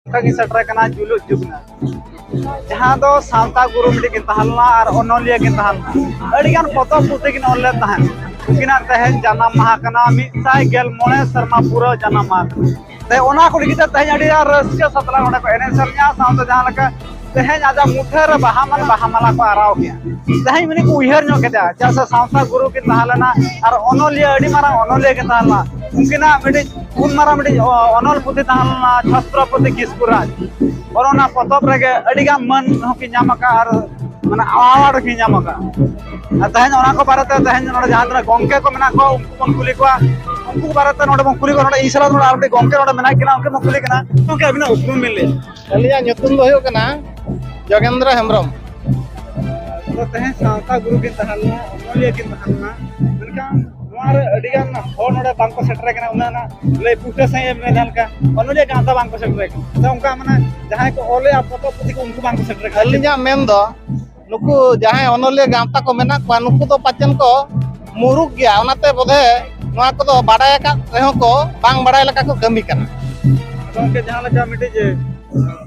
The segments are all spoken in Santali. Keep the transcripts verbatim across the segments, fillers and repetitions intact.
ᱚᱱᱠᱟ ᱜᱮ ᱥᱮᱴᱮᱨ ᱠᱟᱱᱟ ᱡᱩᱞᱩᱜ ᱡᱩᱜᱽ ᱨᱮᱱᱟᱜ, ᱡᱟᱦᱟᱸ ᱫᱚ ᱥᱟᱶᱛᱟ ᱜᱩᱨᱩ ᱢᱤᱫᱴᱤᱡ ᱠᱤᱱ ᱛᱟᱦᱮᱸ ᱞᱮᱱᱟ ᱟᱨ ᱚᱱᱚᱞᱤᱭᱟᱹ ᱠᱤᱱ ᱛᱟᱦᱮᱸ ᱞᱮᱱᱟ᱾ ᱟᱹᱰᱤᱜᱟᱱ ᱯᱚᱛᱚᱵ ᱯᱩᱛᱷᱤ ᱠᱤᱱ ᱚᱞ ᱞᱮᱫ ᱛᱟᱦᱮᱸᱫ᱾ ᱩᱱᱠᱤᱱᱟᱜ ᱛᱮᱦᱮᱧ ᱡᱟᱱᱟᱢ ᱢᱟᱦᱟ ᱠᱟᱱᱟ, ᱢᱤᱫ ᱥᱟᱭ ᱜᱮᱞ ᱢᱚᱬᱮ ᱥᱮᱨᱢᱟ ᱯᱩᱨᱟᱹ ᱡᱟᱱᱟᱢ ᱢᱟᱦᱟ ᱠᱟᱱᱟ᱾ ᱛᱮ ᱚᱱᱟ ᱠᱚ ᱞᱟᱹᱜᱤᱫ ᱛᱮ ᱛᱮᱦᱮᱧ ᱟᱹᱰᱤ ᱟᱸᱴ ᱨᱟᱹᱥᱠᱟᱹ ᱥᱟᱛᱞᱟᱜ ᱱᱚᱰᱮ ᱠᱚ ᱮᱱᱮᱡ ᱥᱮᱨᱮᱧᱟ, ᱥᱟᱶᱛᱮ ᱡᱟᱦᱟᱸ ᱞᱮᱠᱟ ᱛᱮᱦᱮᱧ ᱟᱡᱟᱜ ᱢᱩᱴᱷᱟᱹᱱ ᱨᱮ ᱵᱟᱦᱟ ᱢᱟᱱᱮ ᱵᱟᱦᱟ ᱢᱟᱞᱟ ᱠᱚ ᱟᱨᱟᱣ ᱠᱮᱜᱼᱟ᱾ ᱛᱮᱦᱮᱧ ᱩᱱᱤ ᱠᱚ ᱩᱭᱦᱟᱹᱨ ᱧᱚᱜ ᱠᱮᱫᱮᱭᱟ, ᱪᱮᱫᱟᱜ ᱥᱮ ᱥᱟᱶᱛᱟ ᱜᱩᱨᱩ ᱠᱤᱱ ᱛᱟᱦᱮᱸ ᱞᱮᱱᱟ ᱟᱨ ᱚᱱᱚᱞᱤᱭᱟᱹ, ᱟᱹᱰᱤ ᱢᱟᱨᱟᱝ ᱚᱱᱚᱞᱤᱭᱟᱹ ᱠᱤᱱ ᱛᱟᱦᱮᱸ ᱞᱮᱱᱟ᱾ ᱩᱱᱠᱤᱱᱟᱜ ᱢᱤᱫᱴᱤᱡ ᱩᱱ ᱢᱟᱨᱟᱝ ᱢᱤᱫᱴᱤᱡ ᱚ-, ᱚᱱᱚᱞ ᱯᱩᱛᱷᱤ ᱛᱟᱦᱮᱸ ᱞᱮᱱᱟ ᱪᱷᱚᱛᱨᱚᱯᱚᱛᱤ ᱠᱤᱥᱠᱩ ᱨᱟᱡᱽ᱾ ᱚᱱ ᱚᱱᱟ ᱯᱚᱛᱚᱵ ᱨᱮᱜᱮ ᱟᱹᱰᱤᱜᱟᱱ ᱢᱟᱹᱱ ᱦᱚᱸᱠᱤᱱ ᱧᱟᱢ ᱟᱠᱟᱫᱼᱟ ᱟᱨ ᱢᱟᱱᱮ ᱟᱣᱟᱨᱰ ᱦᱚᱸᱠᱤᱱ ᱧᱟᱢ ᱟᱠᱟᱫᱼᱟ᱾ ᱟᱨ ᱛᱮᱦᱮᱧ ᱚᱱᱟ ᱠᱚ ᱵᱟᱨᱮᱛᱮ ᱛᱮᱦᱮᱧ ᱱᱚᱰᱮ ᱡᱟᱦᱟᱸ ᱛᱤᱱᱟᱹᱜ ᱜᱚᱢᱠᱮ ᱠᱚ ᱢᱮᱱᱟᱜ ᱠᱚᱣᱟ, ᱩᱱᱠᱩ ᱵᱚᱱ ᱠᱩᱞᱤ ᱠᱚᱣᱟ᱾ ᱩᱱᱠᱩ ᱵᱟᱨᱮᱛᱮ ᱱᱚᱰᱮ ᱵᱚᱱ ᱠᱩᱞᱤ ᱠᱚᱣᱟ᱾ ᱱᱚᱰᱮ ᱤᱧ ᱥᱟᱞᱟᱜ ᱱᱚᱰᱮ ᱟᱨ ᱢᱤᱫᱴᱤᱡ ᱜᱚᱢᱠᱮ ᱱᱚᱰᱮ ᱢᱮᱱᱟᱭ ᱠᱟᱱᱟ, ᱩᱱᱠᱩ ᱵᱚᱱ ᱠᱩᱞᱤ ᱠᱟᱱᱟ᱾ ᱜᱚᱢᱠᱮ, ᱟᱹᱵᱤᱱᱟᱜ ᱩᱯᱨᱩᱢ ᱵᱤᱱ ᱞᱟᱹᱭᱟ? ᱟᱹᱞᱤᱧᱟᱜ ᱧᱩᱛᱩᱢ ᱫᱚ ᱦᱩᱭᱩᱜ ᱠᱟᱱᱟ ᱡᱳᱜᱮᱱᱫᱨᱚ ᱦᱮᱢᱵᱨᱚᱢ᱾ ᱛᱚ ᱛᱮᱦᱮᱧ ᱥᱟᱶᱛᱟ ᱜᱩᱨᱩ ᱠᱤᱱ ᱛᱟᱦᱮᱸ ᱞᱮᱱᱟ, ᱚᱱᱚᱞᱤᱭᱟᱹ ᱠᱤᱱ ᱛᱟᱦᱮᱸ ᱞᱮᱱᱟ, ᱢᱮᱱᱠᱷᱟᱱ ᱱᱚᱣᱟ ᱨᱮ ᱟᱹᱰᱤ ᱜᱟᱱ ᱦᱚᱲ ᱱᱚᱰᱮ ᱵᱟᱝ ᱠᱚ ᱥᱮᱴᱮᱨ ᱠᱟᱱᱟ᱾ ᱩᱱᱟᱹᱜ ᱱᱟᱜ ᱞᱟᱹᱭ ᱯᱩᱥᱴᱟᱹᱣ ᱥᱟᱺᱦᱤᱡ ᱮᱢ ᱢᱮᱱ ᱡᱟᱦᱟᱸ ᱞᱮᱠᱟ ᱚᱱᱚᱞᱤᱭᱟᱹ ᱜᱟᱶᱛᱟ ᱵᱟᱝ ᱠᱚ ᱥᱮᱴᱮᱨ ᱠᱟᱱᱟ᱾ ᱥᱮ ᱚᱱᱠᱟ ᱢᱟᱱᱮ ᱡᱟᱦᱟᱸᱭ ᱠᱚ ᱚᱞᱮᱜᱼᱟ ᱯᱚᱛᱚᱵ ᱯᱩᱛᱷᱤ ᱠᱚ, ᱩᱱᱠᱩ ᱵᱟᱝ ᱠᱚ ᱥᱮᱴᱮᱨ ᱠᱟᱱᱟ᱾ ᱟᱹᱞᱤᱧᱟᱜ ᱢᱮᱱ ᱫᱚ ᱱᱩᱠᱩ ᱡᱟᱦᱟᱸᱭ ᱚᱱᱚᱞᱤᱭᱟᱹ ᱜᱟᱶᱛᱟ ᱠᱚ ᱢᱮᱱᱟᱜ ᱠᱚᱣᱟ, ᱱᱩᱠᱩ ᱫᱚ ᱯᱟᱪᱮᱱ ᱠᱚ ᱢᱩᱨᱩᱠ ᱜᱮᱭᱟ, ᱚᱱᱟᱛᱮ ᱵᱚᱫᱷᱮ ᱱᱚᱣᱟ ᱠᱚᱫᱚ ᱵᱟᱰᱟᱭ ᱟᱠᱟᱫ ᱨᱮᱦᱚᱸ ᱠᱚ ᱵᱟᱝ ᱵᱟᱰᱟᱭ ᱞᱮᱠᱟ ᱠᱚ ᱠᱟᱹᱢᱤ ᱠᱟᱱᱟ᱾ ᱟᱫᱚ ᱜᱚᱢᱠᱮ, ᱡᱟᱦᱟᱸ ᱞᱮᱠᱟ ᱢᱤᱫᱴᱤᱡ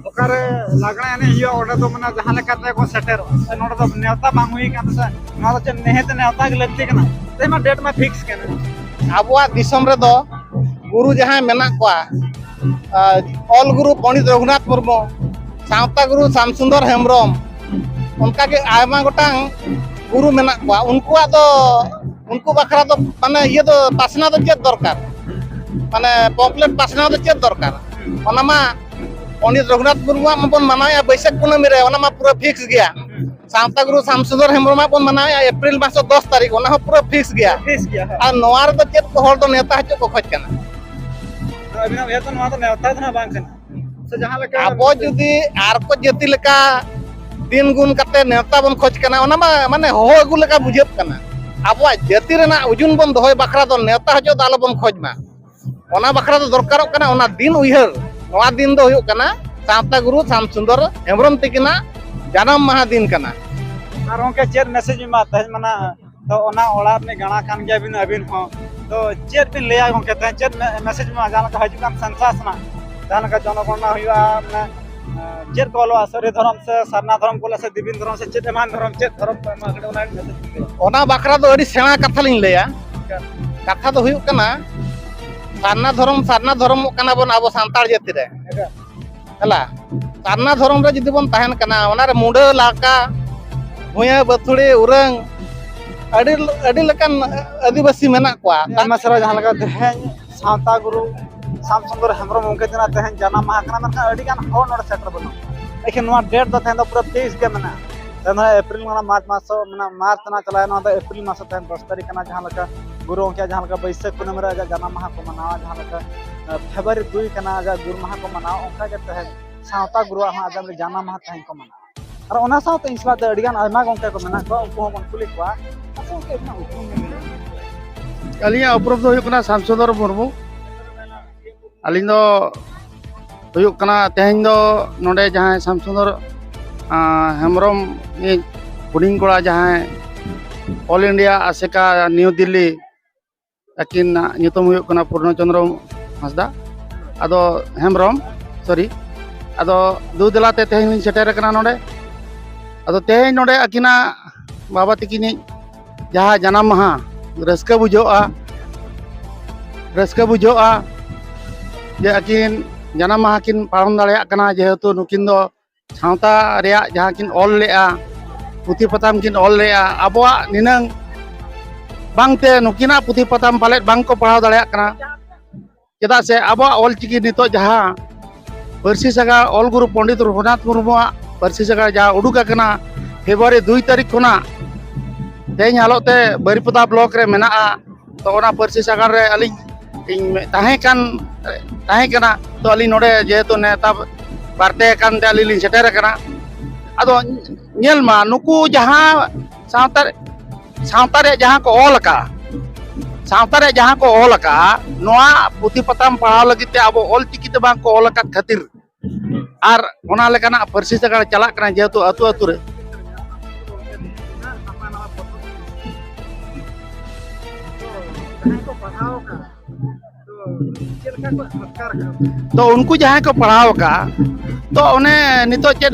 ᱚᱠᱟᱨᱮ ᱞᱟᱜᱽᱬᱮ ᱮᱱᱮᱡ ᱦᱩᱭᱩᱜᱼᱟ, ᱚᱸᱰᱮ ᱫᱚ ᱢᱟᱱᱮ ᱡᱟᱦᱟᱸ ᱞᱮᱠᱟ ᱛᱮᱠᱚ ᱥᱮᱴᱮᱨᱚᱜᱼᱟ, ᱥᱮ ᱱᱚᱰᱮ ᱫᱚ ᱱᱮᱣᱛᱟ ᱵᱟᱝ ᱦᱩᱭ ᱠᱟᱱ ᱥᱮ ᱱᱚᱣᱟ ᱫᱚ ᱪᱮᱫ ᱱᱤᱦᱟᱹᱛ ᱱᱮᱣᱛᱟ ᱜᱮ ᱞᱟᱹᱠᱛᱤ ᱠᱟᱱᱟ? ᱛᱮᱦᱮᱧ ᱢᱟ ᱰᱮᱴ ᱢᱟ ᱯᱷᱤᱠᱥ ᱠᱟᱱᱟ᱾ ᱟᱵᱚᱣᱟᱜ ᱫᱤᱥᱚᱢ ᱨᱮᱫᱚ ᱜᱩᱨᱩ ᱡᱟᱦᱟᱸᱭ ᱢᱮᱱᱟᱜ ᱠᱚᱣᱟ, ᱟᱨ ᱚᱞ ᱜᱩᱨᱩ ᱯᱚᱱᱰᱤᱛ ᱨᱚᱜᱷᱩᱱᱟᱛᱷ ᱢᱩᱨᱢᱩ, ᱥᱟᱶᱛᱟ ᱜᱩᱨᱩ ᱥᱟᱢᱥᱩᱱᱫᱚᱨ ᱦᱮᱢᱵᱨᱚᱢ, ᱚᱱᱠᱟᱜᱮ ᱟᱭᱢᱟ ᱜᱚᱴᱟᱝ ᱜᱩᱨᱩ ᱢᱮᱱᱟᱜ ᱠᱚᱣᱟ᱾ ᱩᱱᱠᱩᱣᱟᱜ ᱫᱚ, ᱩᱱᱠᱩ ᱵᱟᱠᱷᱨᱟ ᱫᱚ ᱢᱟᱱᱮ ᱤᱭᱟᱹ ᱫᱚ ᱯᱟᱥᱱᱟᱣ ᱫᱚ ᱪᱮᱫ ᱫᱚᱨᱠᱟᱨ? ᱢᱟᱱᱮ ᱯᱚᱢᱯᱞᱮᱴ ᱯᱟᱥᱱᱟᱣ ᱫᱚ ᱪᱮᱫ ᱫᱚᱨᱠᱟᱨ? ᱚᱱᱟ ᱢᱟ ᱯᱚᱱᱰᱤᱛ ᱨᱚᱜᱷᱩᱱᱟᱛᱷ ᱢᱩᱨᱢᱩᱣᱟᱜ ᱢᱟᱵᱚᱱ ᱢᱟᱱᱟᱣᱮᱫᱼᱟ ᱵᱟᱹᱭᱥᱟᱹᱠᱷ ᱠᱩᱱᱟᱹᱢᱤ ᱨᱮ, ᱚᱱᱟ ᱢᱟ ᱯᱩᱨᱟᱹ ᱯᱷᱤᱠᱥ ᱜᱮᱭᱟ᱾ ᱥᱟᱶᱛᱟ ᱜᱩᱨᱩ ᱥᱟᱢᱥᱩᱱᱫᱚᱨ ᱦᱮᱢᱵᱨᱚᱢᱟᱜ ᱵᱚᱱ ᱢᱟᱱᱟᱣᱮᱫᱼᱟ ᱮᱯᱨᱤᱞ ᱢᱟᱥ ᱫᱚᱥ ᱛᱟᱹᱨᱤᱠᱷ, ᱚᱱᱟ ᱦᱚᱸ ᱯᱩᱨᱟᱹ ᱯᱷᱤᱠᱥ ᱜᱮᱭᱟ᱾ ᱯᱷᱤᱠᱥ ᱜᱮᱭᱟ, ᱦᱮᱸ᱾ ᱟᱨ ᱱᱚᱣᱟ ᱨᱮᱫᱚ ᱪᱮᱫ ᱠᱚ ᱦᱚᱲ ᱫᱚ ᱱᱮᱣᱛᱟ ᱦᱚᱪᱚ ᱠᱚ ᱠᱷᱚᱡᱽ ᱠᱟᱱᱟ? ᱟᱹᱵᱤᱱᱟᱜ ᱩᱭᱦᱟᱹᱨ ᱫᱚ ᱱᱚᱣᱟ ᱫᱚ ᱱᱮᱣᱛᱟ ᱫᱚ ᱱᱟᱦᱟᱜ ᱵᱟᱝ ᱠᱟᱱᱟ᱾ ᱥᱮ ᱡᱟᱦᱟᱸ ᱞᱮᱠᱟ ᱟᱵᱚ ᱡᱩᱫᱤ ᱟᱨ ᱠᱚ ᱡᱟᱹᱛᱤ ᱞᱮᱠᱟ ᱫᱤᱱ ᱜᱩᱱ ᱠᱟᱛᱮ ᱱᱮᱣᱛᱟ ᱵᱚᱱ ᱠᱷᱚᱡᱽ ᱠᱟᱱᱟ, ᱚᱱᱟ ᱢᱟ ᱢᱟᱱᱮ ᱦᱚᱦᱚ ᱟᱹᱜᱩ ᱞᱮᱠᱟ ᱵᱩᱡᱷᱟᱹᱜ ᱠᱟᱱᱟ᱾ ᱟᱵᱚᱣᱟᱜ ᱡᱟᱹᱛᱤ ᱨᱮᱱᱟᱜ ᱩᱡᱩᱱ ᱵᱚᱱ ᱫᱚᱦᱚᱭ ᱵᱟᱠᱷᱨᱟ ᱫᱚ ᱱᱮᱣᱛᱟ ᱦᱚᱪᱚ ᱫᱚ ᱟᱞᱚ ᱵᱚᱱ ᱠᱷᱚᱡᱽ ᱢᱟ᱾ ᱚᱱᱟ ᱵᱟᱠᱷᱨᱟ ᱫᱚ ᱫᱚᱨᱠᱟᱨᱚᱜ ᱠᱟᱱᱟ ᱚᱱᱟ ᱫᱤᱱ ᱩᱭᱦᱟᱹᱨ᱾ ᱱᱚᱣᱟ ᱫᱤᱱ ᱫᱚ ᱦᱩᱭᱩᱜ ᱠᱟᱱᱟ ᱥᱟᱶᱛᱟ ᱜᱩᱨᱩ ᱥᱟᱢ ᱥᱩᱱᱫᱚᱨ ᱦᱮᱢᱵᱨᱚᱢ ᱛᱤᱠᱤᱱᱟᱜ ᱡᱟᱱᱟᱢ ᱢᱟᱦᱟ ᱫᱤᱱ ᱠᱟᱱᱟ᱾ ᱟᱨ ᱜᱚᱢᱠᱮ, ᱪᱮᱫ ᱢᱮᱥᱮᱡᱽ ᱮᱢᱟ ᱛᱮᱦᱮᱧ ᱢᱟᱱᱟ? ᱛᱚ ᱚᱱᱟ ᱚᱲᱟᱜ ᱨᱤᱱᱤᱡ ᱜᱟᱬᱟ ᱠᱟᱱ ᱜᱮᱭᱟᱵᱤᱱ ᱟᱹᱵᱤᱱ ᱦᱚᱸ, ᱛᱚ ᱪᱮᱫ ᱵᱤᱱ ᱞᱟᱹᱭᱟ ᱜᱚᱢᱠᱮ, ᱛᱮᱦᱮᱧ ᱪᱮᱫ ᱢᱮ-, ᱢᱮᱥᱮᱡᱽ ᱮᱢᱟ ᱡᱟᱦᱟᱸ ᱞᱮᱠᱟ ᱦᱤᱡᱩᱜ ᱠᱟᱱ ᱥᱮᱱᱥᱟᱥ ᱨᱮᱱᱟᱜ? ᱡᱟᱦᱟᱸ ᱞᱮᱠᱟ ᱡᱚᱱᱚᱜᱚᱬᱱᱟ ᱦᱩᱭᱩᱜᱼᱟ, ᱢᱟᱱᱮ, ᱮᱸ, ᱪᱮᱫ ᱠᱚ ᱚᱞᱚᱜᱼᱟ, ᱥᱟᱹᱨᱤ ᱫᱷᱚᱨᱚᱢ ᱥᱮ ᱥᱟᱨᱱᱟ ᱫᱷᱚᱨᱚᱢ ᱠᱚ ᱚᱞᱟ ᱥᱮ ᱫᱮᱵᱤᱱ ᱫᱷᱚᱨᱚᱢ ᱥᱮ ᱪᱮᱫ ᱮᱢᱟᱱ ᱫᱷᱚᱨᱚᱢ, ᱪᱮᱫ ᱫᱷᱚᱨᱚᱢ ᱠᱚ ᱮᱢᱟ, ᱠᱟᱹᱴᱤᱡ ᱚᱱᱟ ᱢᱮᱥᱮᱡᱽ ᱞᱟᱹᱭᱟ᱾ ᱚᱱᱟ ᱵᱟᱠᱷᱨᱟ ᱫᱚ ᱟᱹᱰᱤ ᱥᱮᱬᱟ ᱠᱟᱛᱷᱟ ᱞᱤᱧ ᱞᱟᱹᱭᱟ᱾ ᱠᱟᱛᱷᱟ ᱫᱚ ᱦᱩᱭᱩᱜ ᱠᱟᱱᱟ, ᱥᱟᱨᱱᱟ ᱫᱷᱚᱨᱚᱢ, ᱥᱟᱨᱱᱟ ᱫᱷᱚᱨᱚᱢᱚᱜ ᱠᱟᱱᱟ ᱵᱚᱱ ᱟᱵᱚ ᱥᱟᱱᱛᱟᱲ ᱡᱟᱹᱛᱤ ᱨᱮ᱾ ᱮᱠᱟᱞ᱾ ᱦᱮᱞᱟ, ᱥᱟᱨᱱᱟ ᱫᱷᱚᱨᱚᱢ ᱨᱮ ᱡᱩᱫᱤ ᱵᱚᱱ ᱛᱟᱦᱮᱱ ᱠᱟᱱᱟ, ᱚᱱᱟ ᱨᱮ ᱢᱩᱰᱟᱹ, ᱞᱟᱠᱟ, ᱵᱷᱩᱭᱟᱹ, ᱵᱟᱹᱛᱷᱩᱲᱤ, ᱩᱨᱟᱹᱝ, ᱟᱹᱰᱤ, ᱟᱹᱰᱤ ᱞᱮᱠᱟᱱ ᱟᱹᱫᱤᱵᱟᱹᱥᱤ ᱢᱮᱱᱟᱜ ᱠᱚᱣᱟ᱾ ᱟᱭᱢᱟ ᱥᱟᱨᱦᱟᱣ, ᱡᱟᱦᱟᱸ ᱞᱮᱠᱟ ᱛᱮᱦᱮᱧ ᱥᱟᱶᱛᱟ ᱜᱩᱨᱩ ᱥᱟᱢ ᱥᱩᱱᱫᱚᱨ ᱦᱮᱢᱵᱨᱚᱢ ᱜᱚᱢᱠᱮ ᱛᱤᱠᱤᱱᱟᱜ ᱛᱮᱦᱮᱧ ᱡᱟᱱᱟᱢ ᱢᱟᱦᱟ ᱠᱟᱱᱟ, ᱢᱮᱱᱠᱷᱟᱱ ᱟᱹᱰᱤ ᱜᱟᱱ ᱦᱚᱲ ᱱᱚᱰᱮ ᱥᱮᱴᱮᱨ ᱵᱟᱹᱱᱩᱜ ᱠᱚᱣᱟ᱾ ᱞᱮᱠᱤᱱ ᱱᱚᱣᱟ ᱰᱮᱴ ᱫᱚ ᱛᱮᱦᱮᱧ ᱫᱚ ᱯᱩᱨᱟᱹ ᱯᱷᱤᱠᱥ ᱜᱮ ᱢᱮᱱᱟᱜᱼᱟ᱾ ᱛᱮᱦᱮᱧ ᱫᱚ ᱮᱯᱨᱤᱞ ᱢᱟᱦᱟ, ᱢᱟᱨᱪ ᱢᱟᱥ, ᱢᱟᱱᱮ ᱢᱟᱨᱪ ᱨᱮᱱᱟᱜ ᱪᱟᱞᱟᱣ ᱮᱱᱟ, ᱱᱚᱣᱟ ᱫᱚ ᱮᱯᱨᱤᱞ ᱢᱟᱥ ᱛᱮᱦᱮᱧ ᱫᱚᱥ ᱛᱟᱹᱨᱤᱠᱷ ᱠᱟᱱᱟ, ᱡᱟᱦᱟᱸ ᱞᱮᱠᱟ ᱜᱩᱨᱩ ᱜᱚᱢᱠᱮᱭᱟᱜ ᱡᱟᱦᱟᱸ ᱞᱮᱠᱟ ᱵᱟᱹᱭᱥᱟᱹᱠᱷ ᱠᱩᱱᱟᱹᱢᱤ ᱨᱮ ᱟᱡᱟᱜ ᱡᱟᱱᱟᱢ ᱢᱟᱦᱟ ᱠᱚ ᱢᱟᱱᱟᱣᱟ, ᱡᱟᱦᱟᱸ ᱞᱮᱠᱟ, ᱮ, ᱯᱷᱮᱵᱽᱨᱩᱣᱟᱨᱤ ᱫᱩᱭ ᱠᱟᱱᱟ ᱟᱡᱟᱜ ᱜᱩᱨ ᱢᱟᱦᱟ ᱠᱚ ᱢᱟᱱᱟᱣᱟ, ᱚᱱᱠᱟ ᱜᱮ ᱛᱮᱦᱮᱧ ᱥᱟᱶᱛᱟ ᱜᱩᱨᱩᱣᱟᱜ ᱦᱚᱸ ᱟᱡᱟᱜ ᱡᱟᱱᱟᱢ ᱢᱟᱦᱟ ᱛᱮᱦᱮᱧ ᱠᱚ ᱢᱟᱱᱟᱣᱟ᱾ ᱟᱨ ᱚᱱᱟ ᱥᱟᱶᱛᱮ ᱤᱧ ᱥᱟᱞᱟᱜ ᱫᱚ ᱟᱹᱰᱤᱜᱟᱱ ᱟᱭᱢᱟ ᱜᱚᱢᱠᱮ ᱠᱚ ᱢᱮᱱᱟᱜ ᱠᱚᱣᱟ, ᱩᱱᱠᱩ ᱦᱚᱸᱵᱚᱱ ᱠᱩᱞᱤ ᱠᱚᱣᱟ᱾ ᱟᱪᱪᱷᱟ ᱜᱚᱢᱠᱮ, ᱟᱹᱵᱤᱱᱟᱜ ᱩᱯᱨᱩᱢ ᱵᱤᱱ ᱞᱟᱹᱭᱟ? ᱟᱹᱞᱤᱧᱟᱜ ᱩᱯᱨᱩᱢ ᱫᱚ ᱦᱩᱭᱩᱜ ᱠᱟᱱᱟ ᱥᱟᱢᱥᱩᱫᱚᱨ ᱢᱩᱨᱢᱩ᱾ ᱟᱹᱞᱤᱧ ᱫᱚ ᱦᱩᱭᱩᱜ ᱠᱟᱱᱟ ᱛᱮᱦᱮᱧ ᱫᱚ ᱱᱚᱰᱮ ᱡᱟᱦᱟᱸᱭ ᱥᱟᱢᱥᱩᱫᱚᱨ, ᱟᱸ, ᱦᱮᱢᱵᱨᱚᱢ ᱤᱡ ᱦᱩᱰᱤᱧ ᱠᱚᱲᱟ ᱡᱟᱦᱟᱸᱭ ᱚᱞ ᱤᱱᱰᱤᱭᱟ ᱟᱥᱮᱠᱟ ᱱᱤᱭᱩ ᱫᱤᱞᱞᱤ, ᱟᱹᱠᱤᱱᱟᱜ ᱧᱩᱛᱩᱢ ᱦᱩᱭᱩᱜ ᱠᱟᱱᱟ ᱯᱩᱨᱱᱚ ᱪᱚᱱᱫᱨᱚ ᱦᱟᱸᱥᱫᱟ, ᱟᱫᱚ ᱦᱮᱢᱵᱨᱚᱢ, ᱥᱚᱨᱤ᱾ ᱟᱫᱚ ᱫᱩ ᱫᱮᱞᱟᱛᱮ ᱛᱮᱦᱮᱧ ᱞᱤᱧ ᱥᱮᱴᱮᱨ ᱟᱠᱟᱱᱟ ᱱᱚᱰᱮ᱾ ᱟᱫᱚ ᱛᱮᱦᱮᱧ ᱱᱚᱰᱮ ᱟᱹᱠᱤᱱᱟᱜ ᱵᱟᱵᱟ ᱛᱤᱠᱤᱱᱤᱡ ᱡᱟᱦᱟᱸ ᱡᱟᱱᱟᱢ ᱢᱟᱦᱟ, ᱨᱟᱹᱥᱠᱟᱹ ᱵᱩᱡᱷᱟᱹᱜᱼᱟ, ᱨᱟᱹᱥᱠᱟᱹ ᱵᱩᱡᱷᱟᱹᱜᱼᱟ ᱡᱮ ᱟᱹᱠᱤᱱ ᱡᱟᱱᱟᱢ ᱢᱟᱦᱟ ᱠᱤᱱ ᱯᱟᱞᱚᱱ ᱫᱟᱲᱮᱭᱟᱜ ᱠᱟᱱᱟ, ᱡᱮᱦᱮᱛᱩ ᱱᱩᱠᱤᱱ ᱫᱚ ᱥᱟᱶᱛᱟ ᱨᱮᱭᱟᱜ ᱡᱟᱦᱟᱸ ᱠᱤᱱ ᱚᱞ ᱞᱮᱜᱼᱟ, ᱯᱩᱛᱷᱤ ᱯᱟᱛᱷᱟᱢ ᱠᱤᱱ ᱚᱞ ᱞᱮᱜᱼᱟ, ᱟᱵᱚᱣᱟᱜ ᱱᱤᱱᱟᱹᱝ ᱵᱟᱝᱛᱮ ᱱᱩᱠᱤᱱᱟᱜ ᱯᱩᱛᱷᱤ ᱯᱟᱛᱷᱟᱢ ᱯᱟᱞᱮᱫ ᱵᱟᱝ ᱠᱚ ᱯᱟᱲᱦᱟᱣ ᱫᱟᱲᱮᱭᱟᱜ ᱠᱟᱱᱟ᱾ ᱪᱮᱫᱟᱜ ᱥᱮ ᱟᱵᱚᱣᱟᱜ ᱚᱞ ᱪᱤᱠᱤ ᱱᱤᱛᱚᱜ ᱡᱟᱦᱟᱸ ᱯᱟᱹᱨᱥᱤ ᱥᱟᱜᱟᱲ, ᱚᱞ ᱜᱩᱨᱩ ᱯᱚᱱᱰᱤᱛ ᱨᱚᱜᱷᱩᱱᱟᱛᱷ ᱢᱩᱨᱢᱩᱣᱟᱜ ᱯᱟᱹᱨᱥᱤ ᱥᱟᱜᱟᱲ ᱡᱟᱦᱟᱸ ᱩᱰᱩᱠ ᱟᱠᱟᱱᱟ ᱯᱷᱮᱵᱽᱨᱩᱣᱟᱨᱤ ᱫᱩᱭ ᱛᱟᱹᱨᱤᱠᱷ ᱠᱷᱚᱱᱟᱜ ᱛᱮᱦᱮᱧ ᱦᱟᱞᱚᱛ ᱛᱮ ᱵᱟᱹᱨᱤᱯᱟᱫᱟ ᱵᱞᱚᱠ ᱨᱮ ᱢᱮᱱᱟᱜᱼᱟ᱾ ᱛᱚ ᱚᱱᱟ ᱯᱟᱹᱨᱥᱤ ᱥᱟᱜᱟᱲ ᱨᱮ ᱟᱹᱞᱤᱧ ᱤᱧ ᱛᱟᱦᱮᱸ ᱠᱟᱱ, ᱛᱟᱦᱮᱸ ᱠᱟᱱᱟ᱾ ᱛᱚ ᱟᱹᱞᱤᱧ ᱱᱚᱰᱮ ᱡᱮᱦᱮᱛᱩ ᱱᱮᱣᱛᱟ ᱵᱟᱨᱛᱮ ᱟᱠᱟᱱ ᱛᱮ ᱟᱹᱞᱤᱧ ᱞᱤᱧ ᱥᱮᱴᱮᱨ ᱟᱠᱟᱱᱟ᱾ ᱟᱫᱚ ᱧᱮᱞ ᱢᱟ, ᱱᱩᱠᱩ ᱡᱟᱦᱟᱸ ᱥᱟᱶᱛᱟ, ᱥᱟᱶᱛᱟ ᱨᱮᱭᱟᱜ ᱡᱟᱦᱟᱸ ᱠᱚ ᱚᱞ ᱟᱠᱟᱫᱼᱟ, ᱥᱟᱶᱛᱟ ᱨᱮᱭᱟᱜ ᱡᱟᱦᱟᱸ ᱠᱚ ᱚᱞ ᱟᱠᱟᱫᱼᱟ, ᱱᱚᱣᱟ ᱯᱩᱛᱷᱤ ᱯᱟᱛᱷᱟᱢ ᱯᱟᱲᱦᱟᱣ ᱞᱟᱹᱜᱤᱫ ᱛᱮ ᱟᱵᱚ ᱚᱞ ᱪᱤᱠᱤ ᱛᱮ ᱵᱟᱝ ᱠᱚ ᱚᱞ ᱟᱠᱟᱫ ᱠᱷᱟᱹᱛᱤᱨ ᱟᱨ ᱚᱱᱟ ᱞᱮᱠᱟᱱᱟᱜ ᱯᱟᱹᱨᱥᱤ ᱥᱟᱜᱟᱲ ᱪᱟᱞᱟᱜ ᱠᱟᱱᱟ, ᱡᱮᱦᱮᱛᱩ ᱟᱹᱛᱩ ᱟᱹᱛᱩ ᱨᱮ᱾ ᱡᱟᱦᱟᱸᱭ ᱠᱚ ᱯᱟᱲᱦᱟᱣ ᱟᱠᱟᱫ, ᱛᱚ ᱪᱮᱫ ᱞᱮᱠᱟ ᱠᱚ ᱟᱴᱠᱟᱨ ᱠᱟᱱᱟ? ᱛᱚ ᱩᱱᱠᱩ ᱡᱟᱦᱟᱸᱭ ᱠᱚ ᱯᱟᱲᱦᱟᱣ ᱟᱠᱟᱫᱼᱟ, ᱛᱚ ᱚᱱᱮ ᱱᱤᱛᱚᱜ ᱪᱮᱫ